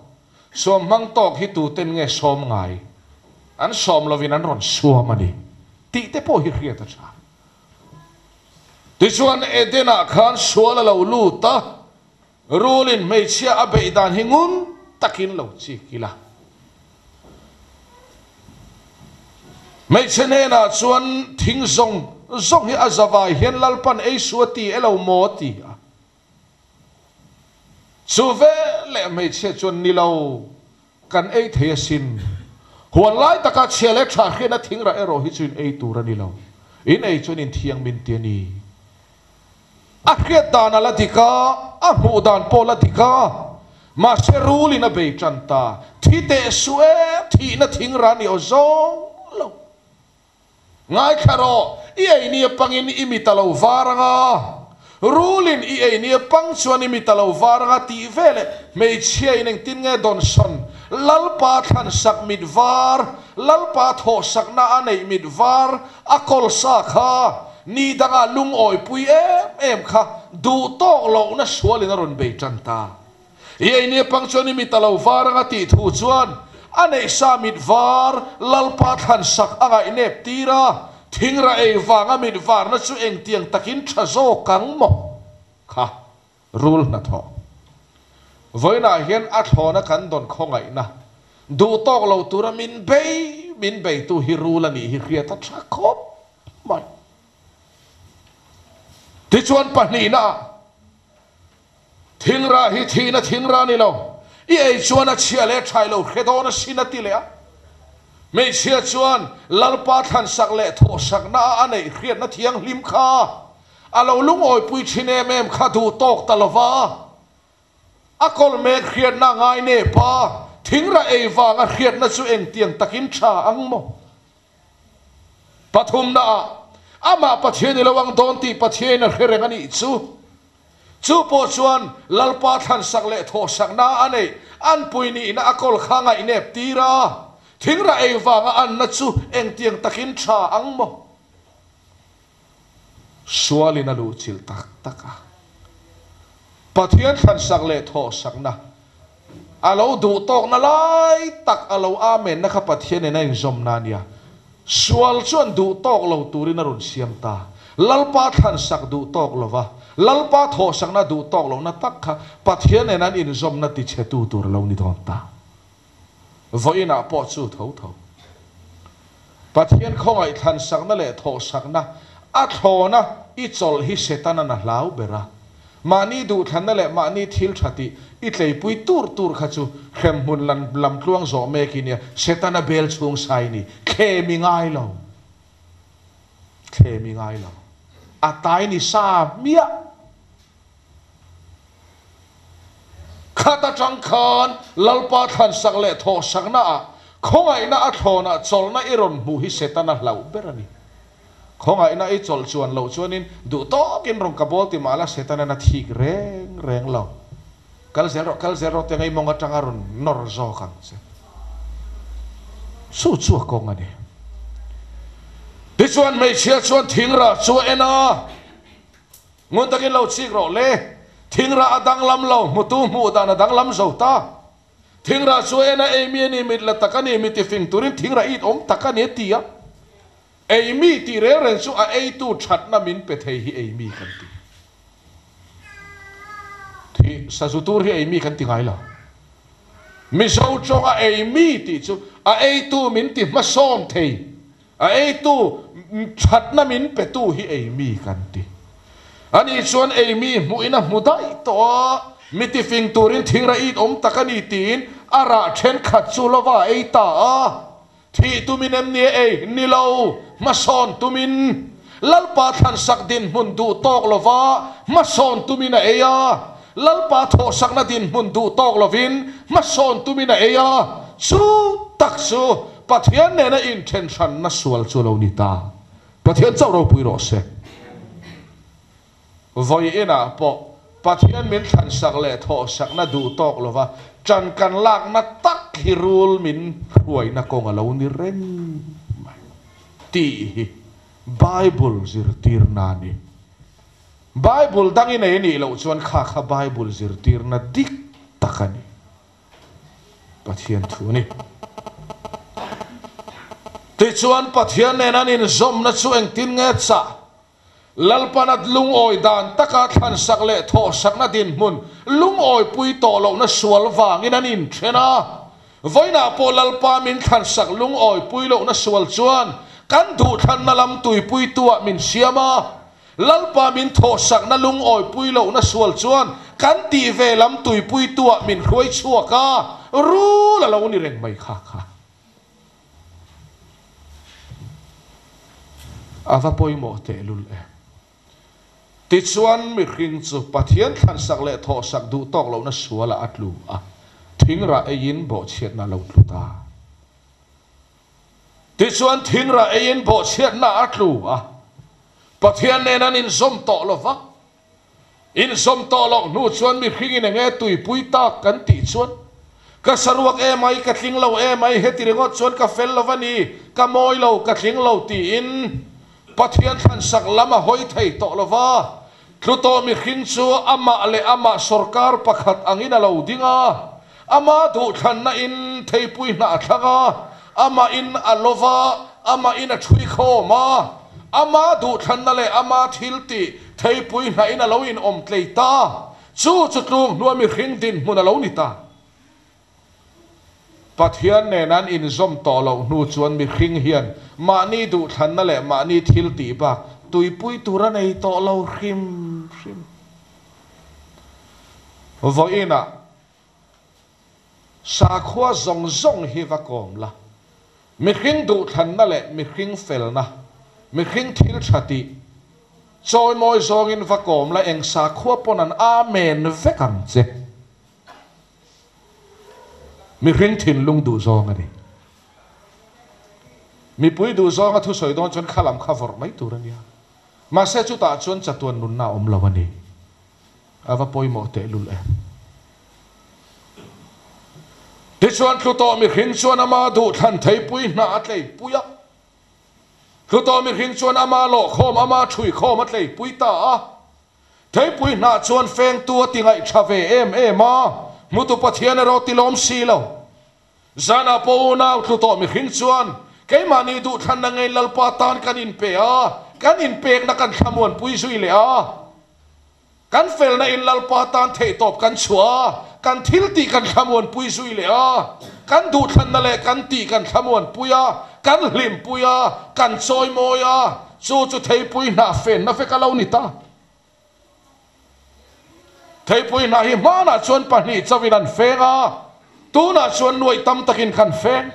Suam hmang tawk hi tuten nge sawm ngai? An sawm lovin an rawn suam a ni tih te pawh hi hriat a tha. Tichuan Eden-ah khan sual a lo lut a, rulin hmeichhia a beih dan hi ngun takin lo chik ila. Hmeichhe hnenah chuan thing zawng zawng hi a zavai hian Lalpan ei su a ti elo maw a ti a. Chu veleh hmeichhia chuan ni lo, kan ei thei asin. Huan lai taka chhia leh tha hriatna thingrah erawh hi chu in ei tur a ni lo. In ei chuan in thiang min ti a ni. A hriat dan a la dik a, a hmuh dan pawh la dik a. Mahse rulin a bei tan ta. Thi teh suh e, thihna thingrah ni aw zawng lo. Ngaithla rawh, i ei nia pangin i mit a lo var ang a, rulin i ei nia pang chuan i mit a lo var ang a tih veleh hmeichhia in engtin nge dawnsawn Lalpa thlansak mit var, Lalpa thawhsakna a neih mit var a kawl sa kha ni dangah lungawipui em em kha duh tawk lohna sualin a rawn bei tan ta. I ei nia pang chuan i mit a lo var anga tih thu chuan a neih sa mit var Lalpa thlan sak a ngaihnep tir a, thingra ei vanga mit varna chu engtiang takin tha zawk ang maw? Kha rul hnathawh. Vawiinah hian a thlawna kan dawn khawngaihna duh tawk lo tura min bei min beitu hi rul a nih hi hriat a tha khawp mai. Tichuan pahnihnaah. Thingrah hi thihna thingrah ni lo, i ei chuan a chhia leh thai lo hre dawn asin a ti leh a. Hmeichhia chuan Lalpa thlansak leh thawhsakna a a neih hriatna thianghlim kha a lo lungawipui thin em em kha duh tawk ta lova, a kawl mek hriatna a ngai nep a, thingrah ei vanga hriatna chu engtiang takin tha ang maw? Pathumna ah, amah Pathian i lo ang dawn tih Pathianin a hre reng a nih chu. Chu pawh chuan Lalpa thlansak leh thawhsakna a neih anpui nihna a kawl kha ngaihnep tir a, thingrah ei vanga anna chu engtiang takin tha ang maw? Sualin a luhchilh tak tak a. Pathian thlansak leh thawhsakna a lo duh tawkna lai tak a lo amenna kha Pathianin a inzawmna a nia. Sual chuan duh tawk lo turin a rawn siam ta. Lalpa thlansak duh tawk lova, Lalpa thawhsakna duh tawk lohna tak kha Pathian nen an inzawmna tichhetu tur a lo ni dawn ta. Vawiinah pawh chu tho tho. Pathian khawngaih thlansakna leh thawhsakna a thlawna i chawlh hi Setana'n a hlau ber a. Mahni duhthlanna leh mahni thil tha tih i tleipui tur tur kha chu hremhmun lan lamtluang zawh mek i nia, Setana bel chhung sai ni. Thlem i ngai lo. Thlem i ngai lo. A tai ni sa hmiah. Khat atang khan Lalpa thlansak leh thawhsakna ah khawngaihna a thlawnah chawlhna i rawn hmuh hi Setana hlauh ber a ni. Khawngaihna i chawlh chuan loh chuanin duh tawkin rawn ka bawl ti mah la Setana'n a thik reng reng lo. Kal zel rawh, kal zel rawh tiang ei mawng atanga rawn nawr zawk ang che. Chu chu a kawng a ni. Tichuan hmeichhia chuan thingrah chu a en a. Ngun takin lo chik rawh le. Thingrah a danglam lo, hmutu hmuh dan a danglam zo ta. Thingrah chu en a ei mi a ni, mit la tak a ni, mi tifing turin thingrah it awm tak a ni a ti a. Ei mi tih reng reng chu a eitu thatna min pe thei hi ei mi kan ti. Thi sazu tur hi ei mi kan ti ngai lo. Mizo tawnga ei mi tih chu a eitu min ti hmasawn thei. A eitu thatna min petu hi ei mi kan ti. Ani chuan ei mi hmuhin a hmu daih tawh a, mi tifing turin thingra it awm tak a ni tiin a rah thenkhat chu lova a ei ta a. Thih tumin em ni a ei? Ni lo, hmasawn tumin. Lalpa thlansak dinhmun duh tawk lova hmasawn tumin a ei a. Lalpa thawhsakna dinhmun duh tawk lovin hmasawn tumin a ei a. Chu tak chu Pathian nena inthen hranna sual chu lo ni ta. Pathian chauh ropui rawh se. Vawi inah pawh Pathian min thlansak leh thawhsakna duh tawk lova ṭan kan lakna tak hi rul min hruaina kawng a lo ni reng mai tih hi Bible zirtirna a ni. Bible dang i nei nih loh chuan kha kha Bible zirtirna dik tak a ni. Pathian thu a ni. Tichuan Pathian nen an inzawmna chu engtin nge chah? Lalpan a lungawi dan taka thlansak leh thawhsakna dinhmun lungawipui tawh lohna sual vangin an inthen a. Vawiinah pawh Lalpa min thlansak lungawipui lohna sual chuan kan duhthlanna lam tuipuituah min siam a. Lalpa min thawhsakna lungawipui lohna sual chuan kan tih ve lam tuipuituah min hruai chhuak a, rul a lo ni reng mai kha kha. A va pawimawh tehlul em. Tichuan, mihring chu Pathian thlansak leh thawhsak duh tawk lohna sualah a tlu a, thingrah eiin bawhchhiatna a lo tlu ta. Tichuan, thingrah eiin bawhchhiatna a tlu a, Pathian nen an inzawm tawh lo va. Inzawm tawh loh hnu chuan mihringin eng nge tuipui tak kan tih chuan, Ka saruak emai, ka tling lo emai, heti ringawt chuan ka fel lo va ni, ka mawi lo, ka tling lo tiin Pathian thlansak lam a hawi thei tawh lo va. Tlu tawh mihring chu amah leh amah sawrkar pakhat angin a lo ding a, ama duhthlanna in theipui hnah a thlang a, amahin a lo va, amahin a ṭhui khawm a, ama duhthlanna leh ama thiltih theipui hnahin a lo inawm tlei ta, chu chu tlung hnua mihring dinhmun a lo ni ta. Pathian nen an inzawm tawh loh hnu chuan mihring hian mahni duhthlanna leh mahni thiltih bak tuipui tur a nei tawh lo hrim hrim. Vawiinah Sakhua zawng zawng hi va kawm la, mihring duhthlanna leh mihring felna, mihring thil tha tih chawimawi zawngin va kawm la, eng sakhua pawn an Amen vek ang che. Mihring thinlung duh zawng a ni. Mipui duh zawnga thusawi dawn chuan kha lam kha vawrh mai tur a nia. Mahse chutah chuan chatuan nunna a awm lo a ni. A va pawimawh tehlul em. Tichuan tlu tawh mihring chuan ama duhthlan theipui hna a tleipui a. Tlu tawh mihring chuan ama lawhkhawm, ama ṭhuikhawm a tleipui ta a. Theipui hnah chuan fengtu a ti ngaihṭha ve em em a, hmutu Pathian erawh ti lawm si lo. Zanah pawh unau tlu tawh mihring chuan keimahni duhthlanna ngei Lalpa tan kan inpe a, kan inpekna kan thlamuanpui zui leh a. Kan felna in Lalpa tan theihtawp kan chhuah a, kan thil tih kan thlamuanpui zui leh a. Kan duhthlanna leh kan tih kan thlamuanpui a, kan hlimpui a, kan chawimawi a, chu chu theipui hnah fenna vek a lo ni ta. Theipui hnah hi hmanah chuan pahnih chauhin an feng a, tunah chuan nuaih tam takin kan feng.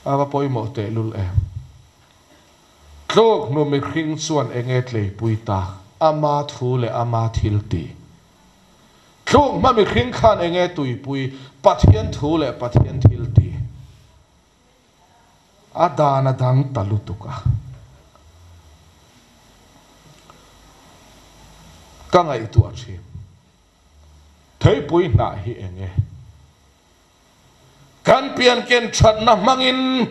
A va pawimawh tehlul em. Tluk hnu mihring chuan enge tleipui tak, ama thu leh ama thil tih. Tluk hma mihring khan enge tuipui, Pathian thu leh Pathian thil tih. A dan a dang ta lutuk a. Ka ngaihtuah thin. Theipui hnah hi eng e? Kan pianken thatna hmangin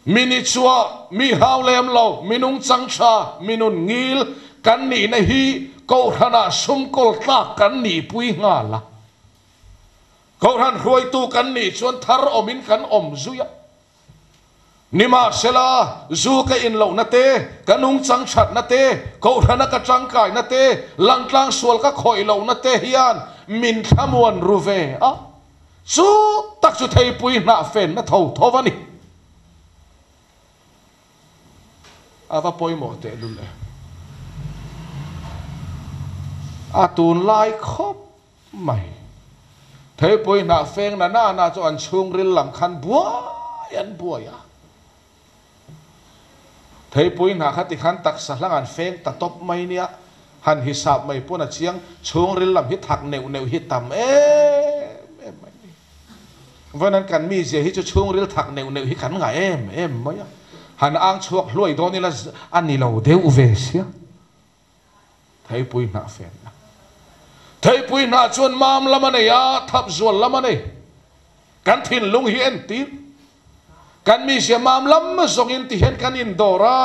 mi ni chua, mi hau lem lo, mi nungchang tha, mi nun ngil kan nihna hi Kohhranah sumkawl tlak kan nihpui nghal a. Kohhran hruaitu kan nih chuan thar awmin kan awm zui a. Nimahsela, zu ka in lohna te, ka nungchang thatna te, kohhrana ka tangkaina te, langtlang sual ka khawih lohna te hian min thlamuan ru ve a. Chu tak chu theipui hnah fenna tho tho a ni. A va pawimawh tehlul em. A tunlai khawp mai. Theipui hnah feng na na na chu an chhungril lam khan buai an buai a. Theipui hnah kha tikhan taksa hlang an feng ta tawp mai nia, han hisap mai pawn a chiang, chhungril lam hi thak neuh neuh hi tam em em mai ni. Vawiin an kan mizia hi chu chhungril thak neuh neuh hi kan ngah em em mai a. Han ang chhuak hluai dawn ila a ni lo deuh ve sia. Theipui hnah fenna. Theipui hnah chuan mam lam a nei a, thap zual lam a nei. Kan thinlung hi entir. Kan mizia mam lam zawngin ti hian kan indawr a,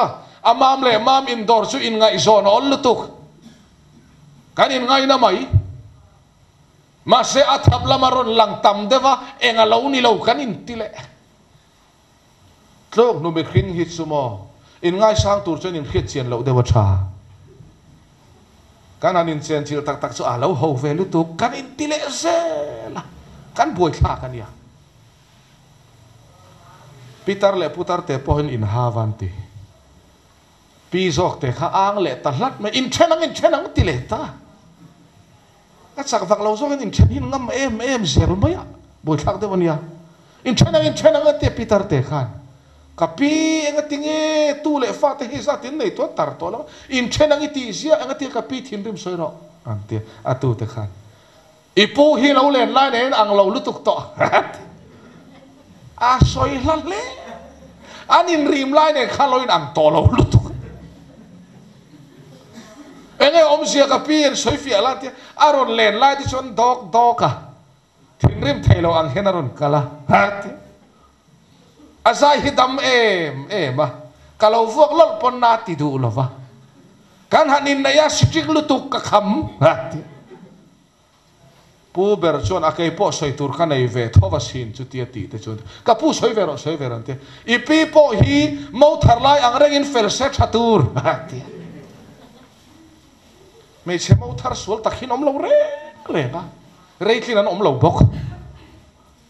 a mam leh mam indawr chu inngaihzawn a awl lutuk. Kan inngaina mai. Mahse a thap lam a rawn lang tam deuh a, eng a lo ni lo kan inti leh. Tlawk hnu mihring hi chu maw inngaisang tur chuan inhriat chian loh deuh a tha. Kan han inchenchilh tak tak chu a lo ho ve lutuk, kan inti leh zel a, kan buaithlak a nia. Pitar leh putar te pawhin inha van ti. Pi zawk te kha ang leh ta hlat mai, inthen ang inthen ang ti leh ta. A chak vak lo zawkin inthen hi ngam em em zel mai a, buaithlak deuh a nia. Inthen ang inthen ang a tia Peter te khan, Ka pi engati nge tu leh fa te hi zat in nei tuah tar tawh lo, inthen ang i tih ziah engati ka pi thinrim sawi rawh an tia a tu te khan. I pu hi lo len lai nen ang lo lutuk tawh a ti. A sawi hla hle. An inrim lai nen khan lo in ang tawh lo lutuk. Enge awmzia ka pi an sawi fiah la tia a rawn len lai te chuan dawk dawk a thinrim thei lo ang hian a rawn kal a ha tia a zai hi dam em em a ka lo vuak lawlh pawn na ti duh lo va kan han inneih a strict lutuk ka kham ha tia. Pu ber chuan a kei pawh sawi tur ka nei ve tho va sin chutia tih te chuan ka pu sawi ve rawh sawi ve rawh an ti a, i pi pawh hi mo thar lai ang rengin fel se tha tur a ti a. Hmeichhe mo thar sual tak hian awm lo reng reng a, reitlin an awm lo bawk.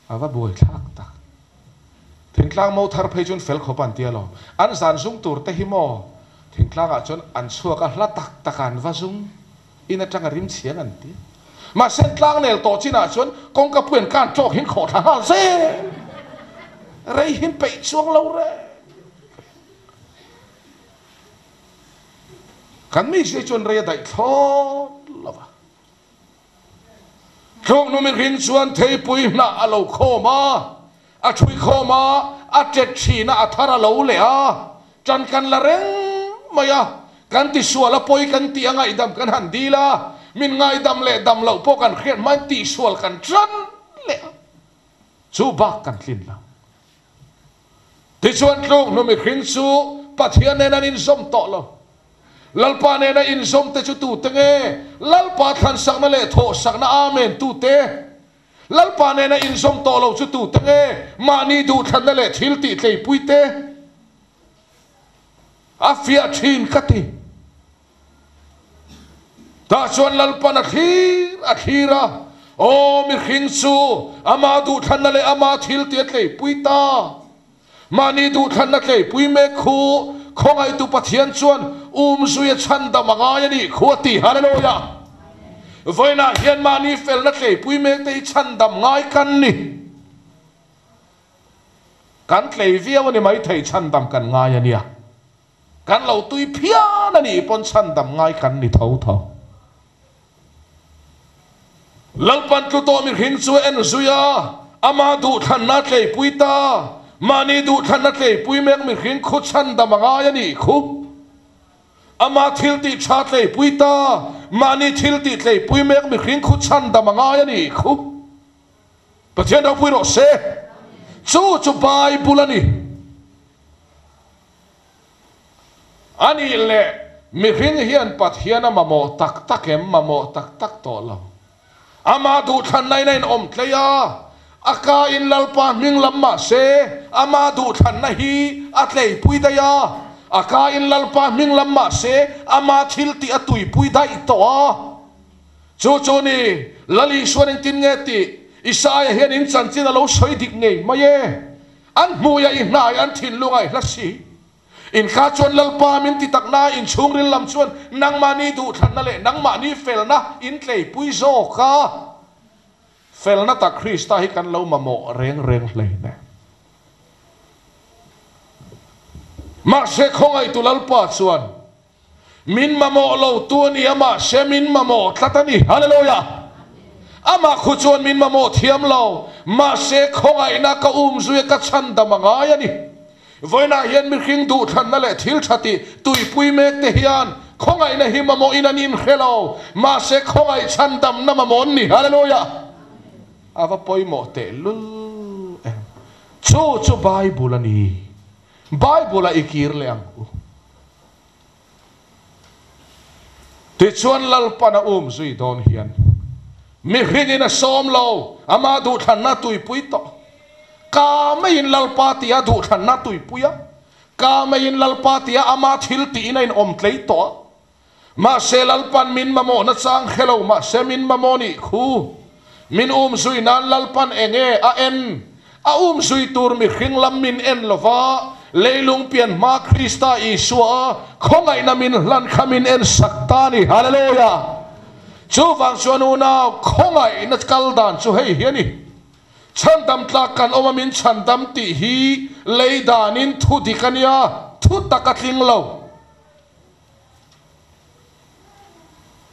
A va buai thlak tak. Thingtlang mo thar phei chuan fel khawp an ti alawm. An zan zung tur te hi maw thingtlangah chuan an chhuak a hla tak tak a an va zung. In atanga rim chhiang an ti. Mahse tlangnel tawh chinah chuan kawngka puian kan tawk hin khawh thla nghal zel. Rei hin peih chuang lo reng. Kan mi zia chuan rei a daih thlawt lo va. Tlawknu mihring chuan theipui hnah a lo khawm a, a thui khawm a, a tet thin a, a thar a lo leh a, ṭan kan la reng mai a, kan tisual a pawi kan tih a ngaihdam kan han dil a, min ngaidam leh dam loh pawh kan hriat hmain tihsual kan ṭan leh a, chu bak kan tlin lo. Tichuan tluknu mihring chu Pathian nen an inzawm tawh lo. Lalpa nena inzawm te chu tute nge? Lalpa thlansakna leh thawhsakna Amen tute? Lalpa nena inzawm tawh lo chu tute nge? Mahni duhthlanna leh thil tih tleipui te? A fiah thin ka ti. Tah chuan Lalpan a thlir a thlir a, Aw mihring chu ama duhthlanna leh ama thil tih a tleipui ta. Mahni duhthlanna tleipui mek khu khawngaihtu Pathian chuan umzui a chhandam a ngai a nih khu a ti. Hallelujah! Vawiinah hian mahni felna tleipui mek te hi chhandam ngai kan ni. Kan tlei viau a ni maithei chhandam kan ngai a nia. Kan lo tui phian a nih pawn chhandam ngai kan ni tho tho. Lalpan tlu tawh mihring chu a en zui a, ama duhthlanna a tleipui ta. Mahni duhthlanna tleipui mek mihring khu chhandam a ngai a nih khu. Ama thil tih tha tleipui ta, mahni thil tih tleipui mek mihring khu chhandam a ngai a nih khu. Pathian ropui rawh se. Chu chu Bible a ni. A nih leh, mihring hian Pathian a mamawh tak tak em? Mamawh tak tak tawh lo. Amah duhthlanna in a inawm tlei a, a ka in Lalpa hming lam mah se, amah duhthlanna hi a tleipui daih a, a ka in Lalpa hming lam mah se, ama thil tih a tuipui daih tawh a. Chu chu ni, Lal Isuan engtin nge tih Isaia hian in chanchin a lo sawi dik ngei mai e. An hmuia i hnai, an thinlunga i hla si. Inthla chuan Lalpa min ti tak na, inchhungril lam chuan nangmahni duhthlanna leh nangmahni felna in tleipui zawk a. Felna tak Krista hi kan lo mamawh reng reng hlein e. Mahse khawngaihtu Lalpa chuan Min mamawh lo tu a ni a, mahse min mamawh tlat a ni. Hallelujah! Amah khu chuan min mamawh thiam lo, mahse khawngaihna ka umzui a ka chhandam a ngai a ni. Vawiinah hian mihring duhthlanna leh thil tha tih tuipui mek te hian khawngaihna hi mamawhin an inhre lo. Mahse khawngaih chhandamna mamawh an ni. Hallelujah! A va pawimawh tehlul em! Chu chu Bible a ni. Bible-ah i kir leh ang u. Tichuan Lalpan a um zui dawn hian mihringin a sawm lo, ama duhthlanna tuipui tawh. Ka meiin Lalpa tia duhthlanna tuipui a, ka meiin Lalpa tia ama thil tiin a inawm tlei tawh a. Mahse Lalpan min mamawhna chang hre lo, mahse min mamawh nih khu. Min um zui nan Lalpan enge a en? A um zui tur mihring lam min en lo va, leilung pian hma Krista Isua khawngaihna min hlan kha min en sak ta a ni. Hallelujah! Chuvang chuan unau, khawngaihna kal dan chu hei hi a ni. Chhandam tlak kan awm a min chhandam tih hi lei danin thu dik a nia, thu tak a tling lo.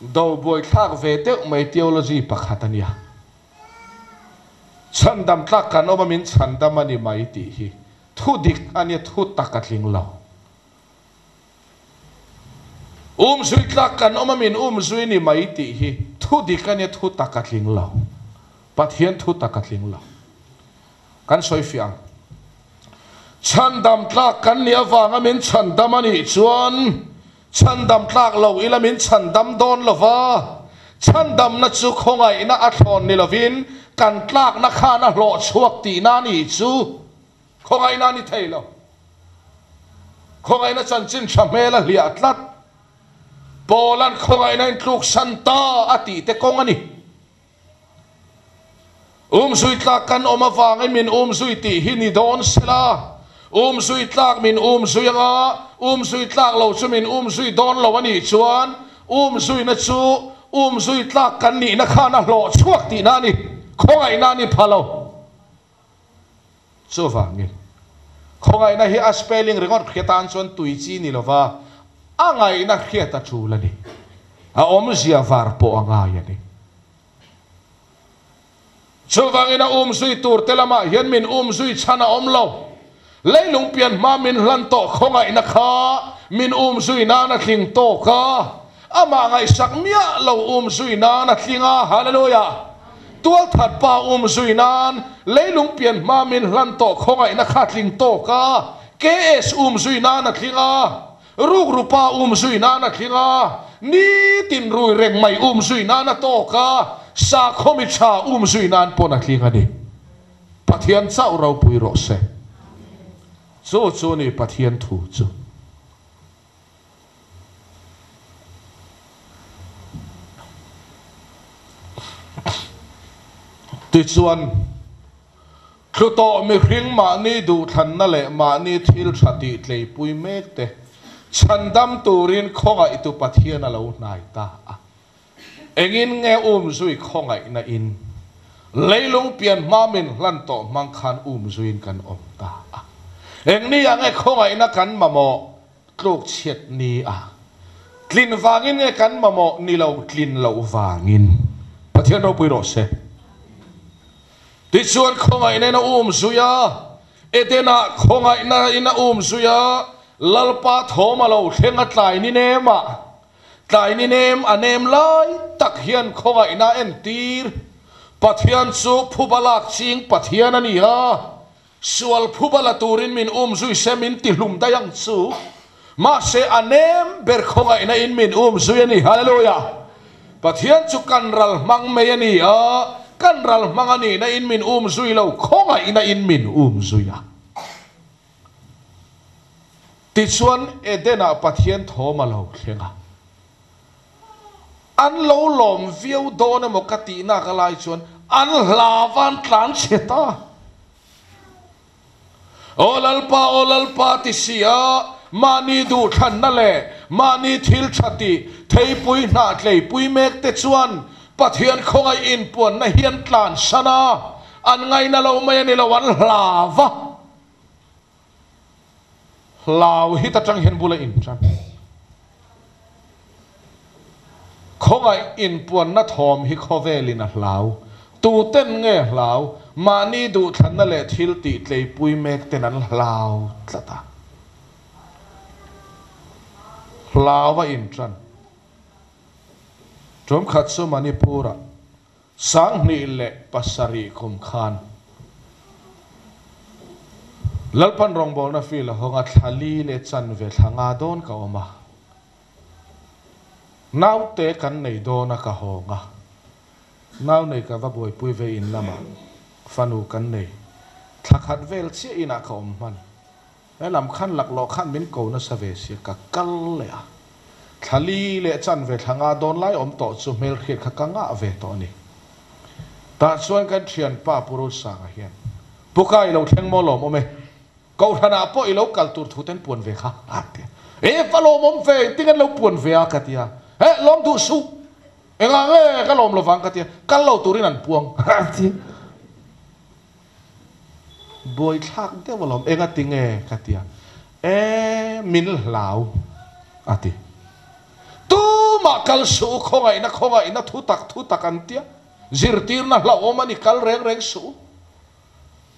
Do buaithlak ve deuh mai theology pakhat a nia. Chhandam tlak kan awm a min chhandam a ni mai tih hi thu dik a nia thu tak a tling lo. Umzui tlak kan awm a min umzui ni mai tih hi thu dik a nia thu tak a tling lo. Pathian thu tak a tling lo. Kan sawi fiah ang. Chhandam tlak kan nih avanga min chhandam a nih chuan chhandam tlak lo ila min chhandam dawn lo va, chhandamna chu khawngaihna a thlawn ni lovin kan tlakna khan a hlawh chhuak tihna a nih chu khawngaihna a ni thei lo. Khawngaihna chanchin tha hmel a hliah tlat. Paula'n khawngaihna intluksan ta a tih te kawng a ni. Umzui tlak kan awm avangin min umzui tih hi ni dawn sela, umzui tlak min umzui anga umzui tlak lo chu min umzui dawn lo a nih chuan umzuina chu umzui tlak kan nihna khan a hlawh chhuak tihna a ni, khawngaihna a ni pha lo. Chuvangin, khawngaihna hi a spelling ringawt hriat tan chuan tui chi ni lova a ngaihna hriat a tul a ni. A awmzia var pawh a ngai a ni. Chuvangin a umzui tur te lamah hian min umzui chhan a awm lo. Leilung pian hma min hlan tawh khawngaihna kha min umzui nan a tling tawk a, amah ngaihsak miah lo umzui nan a tling a. Hallelujah! Tualthat pa umzui nan leilung pian hma min hlan tawh khawngaihna kha tling tawk a, KS umzui nan a tling a, rukru pa umzui nan a tling a, nitin rui reng mai umzui nan a tawk a, sakhaw mi tha umzui nan pawn a tling a ni. Pathian chauh ropui rawh se. Chu chu ni Pathian thu chu. Tichuan, thlu tawh mihring mahni duhthlanna leh mahni thil tha tih tleipui mek te chhandam turin khawngaihtu Pathian a lo hnai ta a. Engin nge umzui khawngaihna in leilung pian hma min hlan tawh hmang khan umzuiin kan awm ta a. Engni ah nge khawngaihna kan mamawh? Tluk chhiat ni a tlin vangin nge kan mamawh ni lo tlin loh vangin Pathian ropui rawh se. Tichuan khawngaihna in a um zui a, Eden-ah khawngaihna in a um zui a, Lalpa thawm a lo thleng a tlai ni nem ah, tlai ni nem a nem lai tak hian khawngaihna a entir. Pathian chu phuba lak ching Pathian a ni a, Sual phuba la turin min um zui se min ti hlum daih ang chu. Mahse a nem ber khawngaihna in min um zui a ni. Hallelujah! Pathian chu kan ral hmang mai a ni a, kan ral hmang a nihna in min um zui lo, khawngaihna in min um zui a. Tichuan Eden-ah Pathian thawm a lo thleng a. An lo lawm viau dawn emaw ka tih nak a lai chuan an hla van tlan chhe ta. Aw Lalpa, aw Lalpa ti si a, mahni duhthlanna leh mahni thil tha tih theipui hnah tleipui mek te chuan Pathian khawngaih inpuanna hi an tlansan a, an ngaina lo mai a ni lo, an hla va. Hlau hit atang hian bula intan. Khawngaih inpuanna thawm hi khawvelin a hlau. Tuten nge hlau? Mahni duhthlanna leh thil tih tleipui mek ten an hlau tlat a. Hlau a inṭan. Ṭumkhat chu Manipur-ah 2007 kum khan Lalpan rawngbawlna field a hawng a, thla li leh chanve thla nga dawn ka awm a. Naute kan nei dawn a ka hawng a, nau nei ka va buaipui ve in lamah fanu kan nei. Thla khat vel chiah inah ka awm hman. He lam khan laklawh khan min ko nasa ve sia ka kal leh a. Thla li leh chanve thla nga dawn lai awm tawh chu hmelhriat kha ka ngah ve tawh a ni. Tah chuan kan thianpa Pu Rosanga hian, Pu Ka i lo thleng maw lawmawm e? Kohhranah pawh i lo kal tur thu ten puan ve kha a ti a. E va lawmawm ve, engtin an lo puan ve a ka ti a. He lawm duh suh, engah nge ka lawm lovang ka ti a, kal lo turin an puang a ti a. Buaithlak deuh alawm, enga ti nge ka ti a, e min hlau a ti. Tumah kal suh u, khawngaihna khawngaihna thu tak thu tak an tia, zirtirna hlauhawm a ni kal reng reng suh u.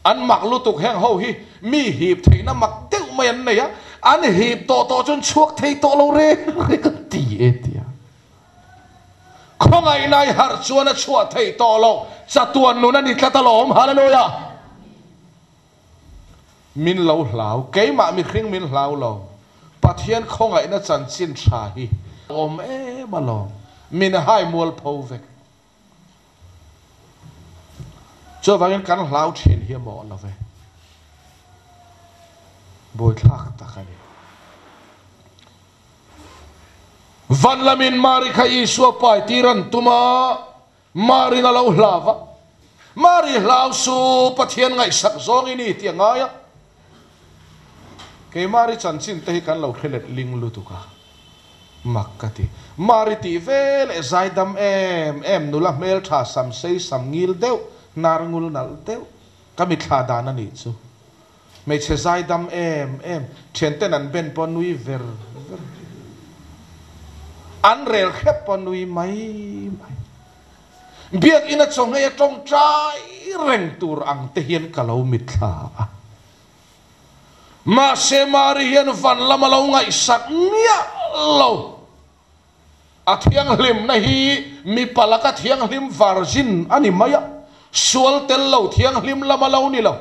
An mak lutuk heng ho hi mi hip theihna mak deuh mai an nei a, an hip tawh tawh chuan chhuak thei tawh lo reng reng an ti e tia. Khawngaihna i harh chuan a chhuah theih tawh loh, chatuan nun a ni tlat alawm. Hallelujah! Min lo hlau, keimah mihring min hlau lo, Pathian khawngaihna chanchin tha hi a awm em alawm, min hai mualpho vek. Chuvangin kan hlau thin hi a mawh lo ve. Buaithlak tak a ni. Van lamin Mari kha Isua pai tir an tum a, Marin a lo hlau a. Mari hlau su, Pathian ngaihsak zawng i ni tih a ngai a. Kei Mari chanchin te hi kan lo hre let ling lutuk a, mak ka ti. Mari tih ve leh zaidam em em, nula hmeltha sam sei sam ngil deuh, hnar ngul nalh deuh, ka mithla dan a nih chu. Hmeichhe zaidam em em, thianten an ben pawh nui ver ver, an rel hrep pawh nui mai mai. Biakinn a chaw ngei a tawngtai reng tur ang te hian ka lo mitthla a. Mahse Mari hian van lam a lo ngaihsak miah lo. A thianghlimna hi mipa laka thianghlim virgin a ni mai a, sual tel lo thianghlim lam a lo ni lo.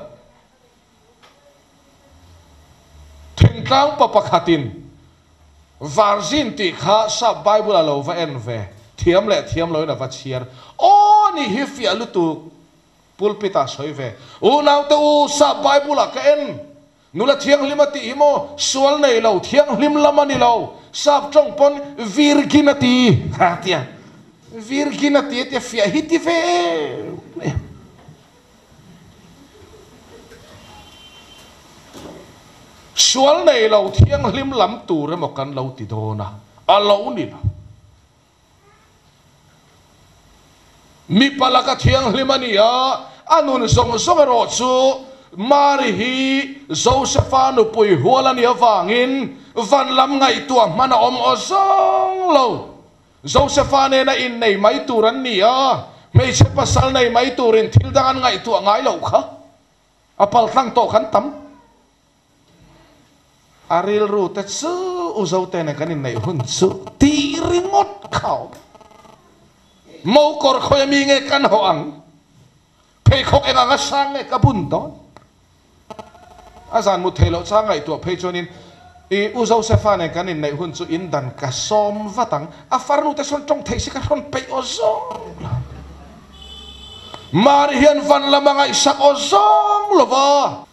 Thingtlang pa pakhatin virgin tih kha sap Bible a lo va en ve, thiam leh thiam loin a va chhiar. Aw nih hi fiah lutuk, pulpit ah sawi ve. Unaute u, sap Bible ah ka en. Nula thianghlim a tih hi maw sual nei lo, thianghlim lam a ni lo. Sap tawng pawn virgin a ti a tia. Virgin a ti a tia fiah hi ti ve em em. Sual nei lo, thianghlim lam tur emaw kan lo ti dawn a, a lo ni lo. Mipa laka thianghlim a ni a, a nun zawng zawng erawh chu Mari hi Josefa nupui hual a nih avangin van lam ngaihtuah hman a awm aw zawng lo. Josefa nena innei mai tur an ni a, hmeichhe pasal nei mai turin thil dang an ngaihtuah ngai loh kha a paltlang tawh kan tam. A rilru te chu u Zote nen kan inneih hun chu tih ringawt kha a awm. Mo kawr khawi ami nge kan hawh ang? Pheikhawk eng anga sang nge ka bun dawn? A zan mut theih loh chang ngaihtuah phei chuanin i u Josefa nen kan inneih hun chu in dan ka sawm vat ang. A farnu te sawn tawng theih si ka hrawn peih aw zawng lo. Mari hian van lam a ngaihsak aw zawng lo va.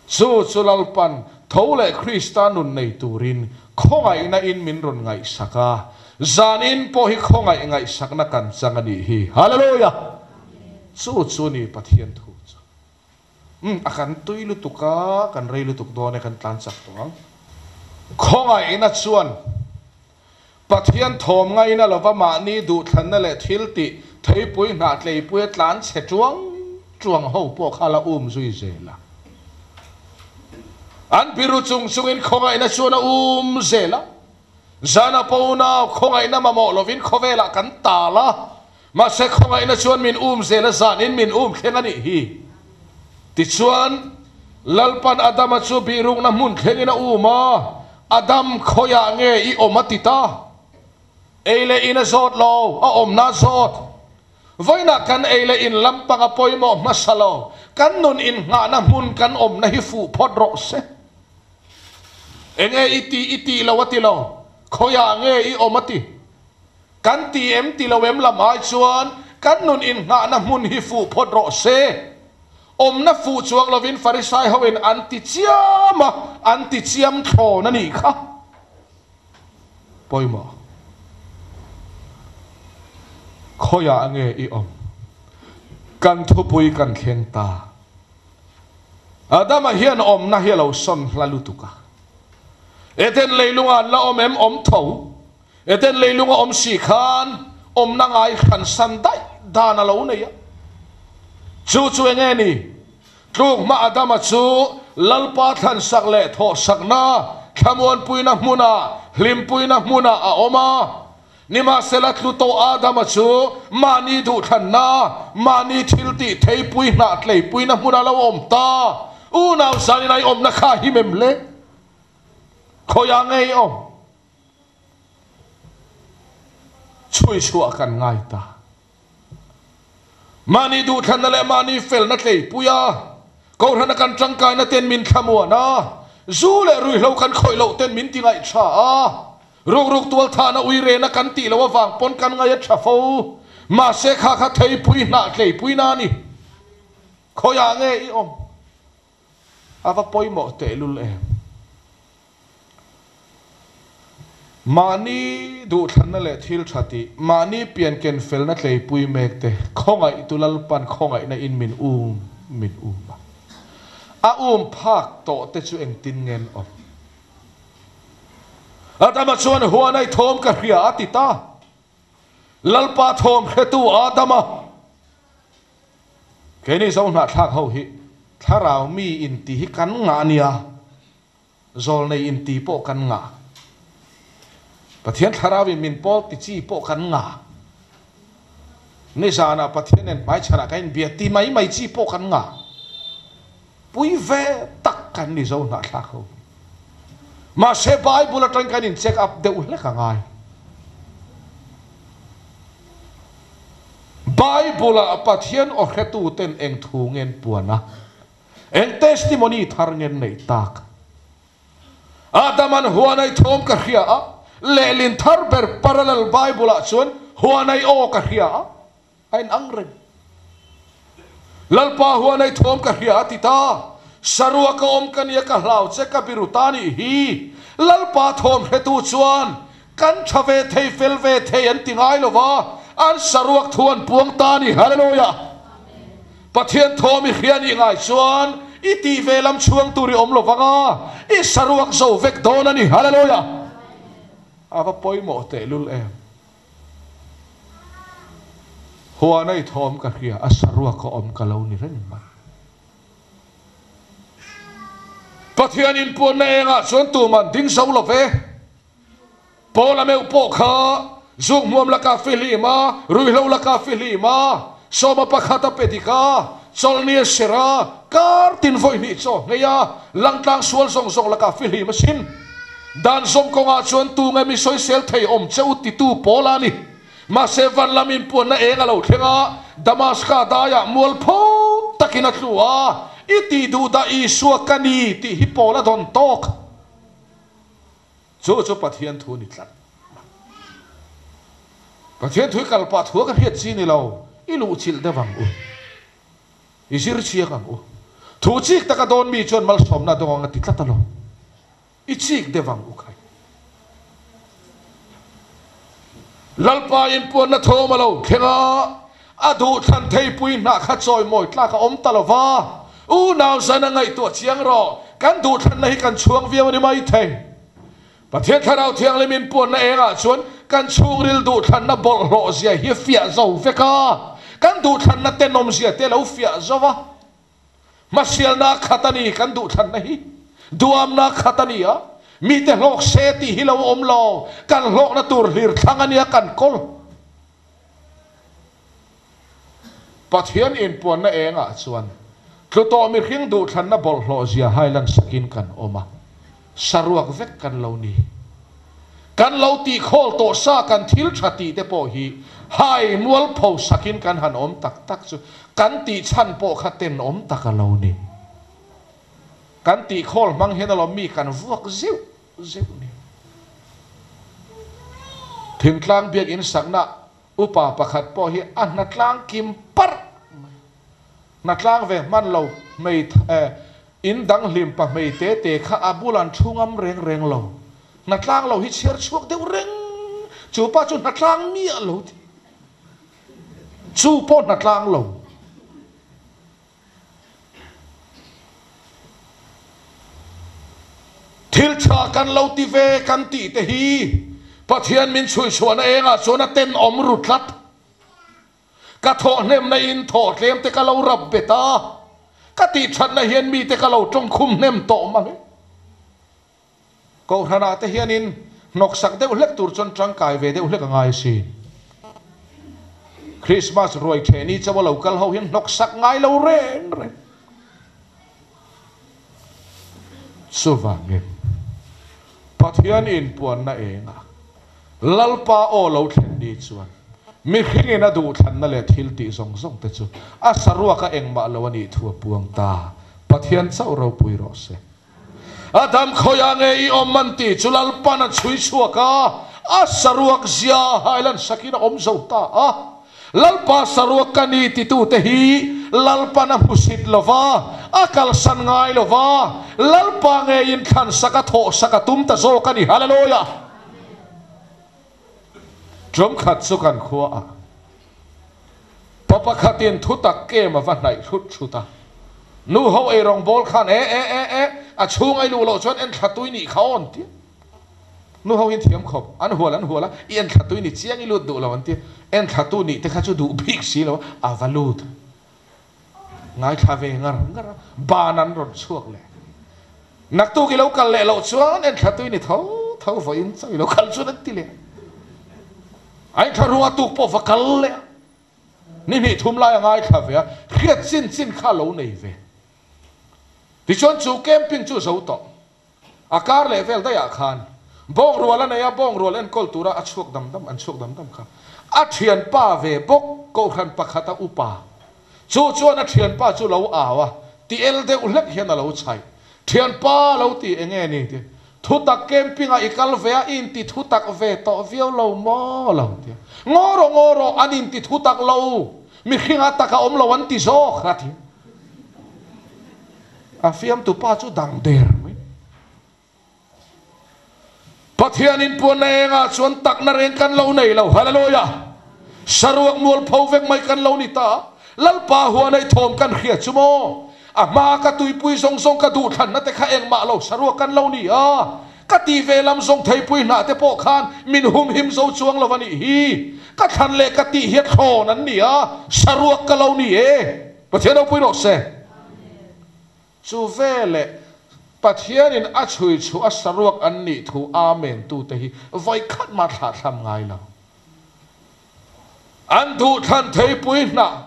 Chu chu Lalpan tho leh Krista nun nei turin khawngaihna in min rawn ngaihsak a, zanin pawh hi khawngaih ngaihsakna kan chang a nih hi. Hallelujah! Chu chu ni Pathian thu chu. Umm, a kan tui lutuk a, kan rei lutuk dawn e, kan tlan chak tawh ang. Khawngaihna chuan Pathian thawm ngaina lova mahni duhthlanna leh thil tih theipui hnah tleipui a tlan chhe tuang tuang ho pawh kha la um zui zel a. An biru chung chungin khawngaihna chuan a um zel a. Zana pawh unau khawngaihna mamawh lovin khawvelah kan tal a. Mahse khawngaihna chuan min um zel a zanin min um thleng a nih hi. Tichuan, Lalpan Adama chu bihrukna hmun thlengin a um a, Adam, khawiah nge i awm a ti ta. Ei leh in a zawt lo, a awmna a zawt. Vawiinah kan ei leh in lampang a pawimawh hmasa lo, kan nun innghahna hmun kan awmna hi fuh phawt rawh se. Enge i tih i tih lo a ti lo, khawiah nge i awm a ti. Kan ti em ti lo em lam ai chuan kan nun innghahna hmun hi fuh phawt rawh se. Awmna fuh chuang lovin Farisai hoin an ti chiam a, an ti chiam thlawn a nih kha. Pawimawh. Khawiah nge i awm? Kan thupui kan thleng ta. Adama hian awmna hi a lo sawn hla lutuk a. Eden leilungah an la awm em? Awm tho. Eden leilunga awm si khan awmna ngai hransan daih dan a lo nei a. Chu chu enge ni? Tluk hma Adama chu Lalpa thlansak leh thawhsakna, thlamuanpuina hmunah, hlimpuina hmunah a awm a. Nimahsela tlu tawh Adama chu mahni duhthlanna, mahni thiltih theipui hnah tleipuina hmunah a lo awm ta. Unau zanin ai awmna kha him em le? Khawiah nge i awm? Chhui chhuah kan ngai ta. Mahni duhthlanna leh mahni felna tleipui a, Kohhrana kan tangkaina ten min thlamuan a, zu leh ruihhlo kan khawih loh ten min ti ngaih tha a, rukruk tualthahna uirena kan tih loh avang pawn kan ngaih a tha fo. Mahse kha kha theipui hnah tleipuina a ni. Khawiah nge i awm? A va pawimawh tehlul em? Mahni duhthlanna leh thil tha tih, mahni pianken felna tleipui mek te khawngaihtu Lalpan khawngaihna in min um min um a. A um phak tawh te chu engtin nge an awm? Adama chuan huanai thawm ka hria a ti ta. Lalpa thawm hretu Adama. Keini Zohnahthlak ho hi thlarau mi inti hi kan ngah a nia, zawlnei inti pawh kan ngah, Pathian thlarau in min pawl ti chi pawh kan ngah, nizanah Pathian nen hmaichhanah kan inbia ti mai mai chi pawh kan ngah, pui ve tak kan ni Zohnahthlak ho hi. Mahse Bible atangin kan in check up deuh hlek a ngai. Bible-ah Pathian aw hretuten eng thu ngen puan a, eng testimony thar ngen neih tak? Adaman huanai thawm ka hria a, lehlin thar ber parallel Bible-ah chuan huanai aw ka hria a, a inang reng. Lalpa huanai thawm ka hria a ti ta, Sarua ka awm ka nia ka hlau che ka biru ta nih hi. Lalpa thawm hretu chuan Kan tha ve thei fel ve thei an ti ngai lo va, an saruak thu an puang ta a ni. Hallelujah! Pathian thawm i hria nih ngai chuan i tih ve lam chhuang tur i awm lo vang a, i saruak zo vek dawn a ni. Hallelujah! A va pawimawh tehlul em! Huana i thawm ka hria, a saruak a awm ka lo ni reng mai. Pathian inpuanna engah chuan tuman ding zo lo ve. Paula meuh pawh kha zuk hmuam laka fihlim a, ruihhlo laka fihlim a, sawma pakhat a pe dik a, chawlhni a ser a, kar tin vawi hnih chaw nghei a, langtlang sual zawng zawng laka fihlim a sin. Dan zawm kawngah chuan tunge mi sawisel thei awm che u titu Paula a ni. Mahse van lam inpuanna eng a lo thleng a, Damaska daiah mualpho takin a tlu a, I tih duh dah Isua ka ni tih hi Paula dawn tawk. Chu chu Pathian thu a ni tlat. Pathian thu i kal pah thua ka hriat chi ni lo, i luhchilh deuh ang u. I zir chiang ang u. Thu chik taka dawn mi chuan malsawmna a dawng ang a ti tlat alawm. I chik deuh ang u khai. Lalpa inpuanna thawm a lo thleng a, a duhthlan theipui hnah kha chawimawi tlak a awm ta lo va. Unau zan a ngaihtuah chiang rawh, kan duhthlanna hi kan chhuang viau a ni mai thei. Pathian Thlarau Thianghlim inpuanna engah chuan kan chhungril duhthlanna bawlhhlawh zia hi a fiah zo vek a, kan duhthlanna tenawm zia te a lo fiah zo va. Hmasialna khat a ni kan duhthlanna hi. Duamna khat a ni a, mite hlawk se tih hi lo awm lo, kan hlawkna tur hlir thlang a nia kan kawl. Pathian inpuanna engah chuan tlu tawh mihring duhthlanna bawlhhlawh zia hailan sakin kan awm a, saruak vek kan lo ni. Kan lo tihkhawl tawh sa kan thil tha tih te pawh hi hai mualpho sakin kan han awm tak tak chu kan tih chhan pawh kha tenawm tak a lo ni. Kan tihkhawl hmang hian alawm mi kan vuak zeuh zeuh ni. Thingtlang biakinn sakna upa pakhat pawh hi a hnatlang kim parh mai. Hnatlang ve hman lo hmei in dang hlim pa hmei te te kha a bul an thu ngam reng reng lo. Hnatlang lo hi chhiar chhuak deuh reng. Chu pa chu hnatlang miah lo ti. Chu pawh hnatlang lo. Thil tha kan lo ti ve kan tih te hi Pathian min chhuichhuahna engah chuan a tenawm ru tlat. Ka thawhhnemna in thawh tlem te ka lo rap bet a, ka tihthatna hian mite ka lo tawngkhum hnem tawh mang e. Kohhranah te hianin hnawksak deuh hlek tur chuan tangkai ve deuh hlek a ngai asin. Krismas ruai theh ni chauha lo kal ho hian hnawksak ngai lo reng reng. Chuvangin Pathian inpuanna engah Lalpa aw lo thlen ni chuan mihringin a duhthlanna leh thil tih zawng zawng te chu a saruaka engmah lo a nih thu a puang ta. Pathian chauh ropui rawh se. A dam khawiah nge i awm an tih chu Lalpan a chhui chhuak a, a saruak zia hailan sakin a awm zo ta a. Lalpa saruak ka ni titute hi Lalpan a hmusit lo va, a kalsan ngai lo va, Lalpa ngeiin thlansak a thawhsak a tum ta zawk a ni. Hallelujah! Ṭum khat chu kan khua ah pa pakhatin thutak kem a va hnaih hrut hrut a, nu ho ei rawngbawl khan e e e e a chhung ai luh loh chuan en thla tui nih kha awn tia. Nu ho hian thiam khawp, an hual an hual a, i en thla tui ni chiang i lut duh lo an tia, en thla tu nih te kha chu duh bik si lo a, a va lut ngaithla ve ngar ngar a, ban an rawn chhuak leh. Naktuk i lo kal leh loh chuan en thla tui ni tho tho vawiin chauh i lo kal chuan an ti leh a. A inthla ruang a tuk pawh va kal leh a, ni hnih thum lai a ngaithla ve a, hriat chin chin kha a lo nei ve. Tichuan chu camping chu zo tawh. A kar leh vel daih ah khan bawng rual a nei a, bawng rual enkawl tura a chhuak dam dam an chhuak dam dam kha a thianpa ve bawk kohhran pakhat a upa chu chuan a thianpa chu lo au a, ti el deuh hlek hian a lo chhaih. Thianpa lo ti eng nge ni ti thutak camping ah i kal ve a, i inti thutak ve tawh viau lo maw lo ti a, ngaw rawh ngaw rawh an inti thutak lo, mihring a taka awm lo an ti zawk a ti. A fiamtu pa chu dang der mai. Pathianin puanna engah chuan takna reng kan lo nei lo. Hallelujah! Saruak mualpho vek mai kan lo ni ta. Lalpa huanei thawm kan hria chu maw? A hma ka tuipui zawng zawng ka duhthlanna te kha engmah lo saruak kan lo ni a. Ka tih ve lam zawng theipui hnah te pawh khan min humhim zo chuang lo a nih hi. Ka thlan leh ka tih hian thlawn an ni a, saruak ka lo ni e. Pathian ropui rawh se. Chu veleh Pathianin a chhui chhuah a saruak an nih thu Amen tute hi vawikhat mah thlahthlam ngai lo. An duhthlan theipui hnah,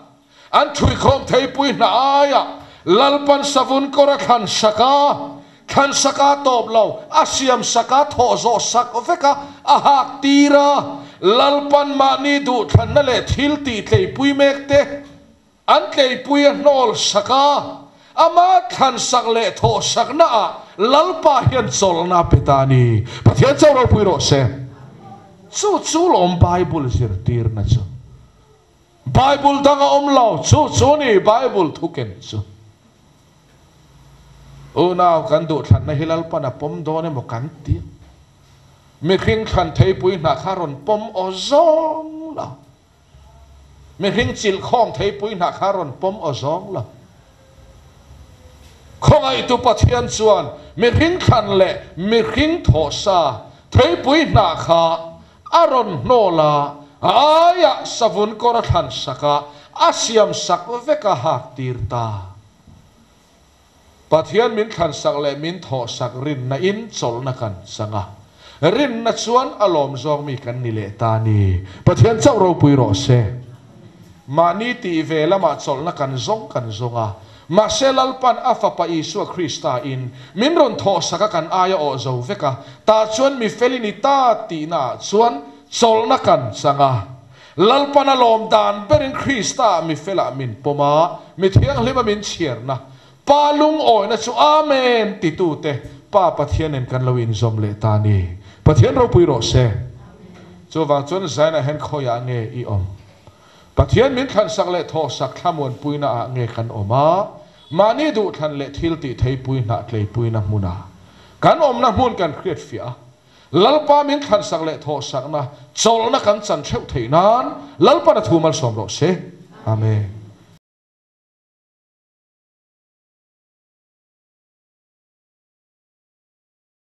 an chhuikhawm theipui hnah aiah Lalpan savun kawr a thlan sak a, thlan sak a tawp lo, a siam sak a, thawh zawh sak vek a, a hak tir a, Lalpan mahni duhthlanna leh thil tih tleipui mek te, An tleipui a hnawl sak a, ama thlan sak leh thawh sakna ah Lalpa hian chawlhna a pe ta a ni. Pathian chauh ropui rawh se. Chu chu lawm Bible zirtirna chu. Bible dang a awm lo, chu chu a ni Bible thuken chu. Unau kan duhthlanna hi Lalpan a pawm dawn emaw kan ti a. Mihring thlan theipui hnah kha rawn pawm aw zawng lo. Mihring chilh khawm theipui hnah kha rawn pawm aw zawng lo. Khawngaihtu Pathian chuan mihring thlan leh mihring thawhsa theipui hnah kha a rawn hnawl a, a aiah savun kawr a thlan sak a, a siam sak vek a hak tir ta. Pathian min thlansak leh min thawhsak rinna in chawlhna kan chang a, rinna chuan a lawm zawng mi kan ni leh ta a ni. Pathian chauh ropui rawh se. Mahni tih ve lamah chawlhna kan zawng kan zawng a. Mahse Lalpan a Fapa Isua Krista in min rawn thawhsak a kan aia awh zo vek a, tah chuan mi fel i ni ta tihna ah chuan chawlhna kan chang a. Lalpan a lawm dan berin Krista ah mi felah min pawm a, mi thianghlima min chhiarna Pa lungawina chu Amen titute Pa Pathian nen kan lo inzawm leh ta a ni. Pathian ropui rawh se. Chuvang chuan Zainah hian khawiah nge i awm? Pathian min thlansak leh thawhsak thlamuanpuina ah nge kan awm a, mahni duhthlan leh thil tih theipui hnah tleipuina hmuna kan awmna hmun kan hriatfiah a, Lalpa min thlansak leh thawhsakna chawlhna kan chan theuh theih nan Lalpan a thu malsawm rawh se. Amen.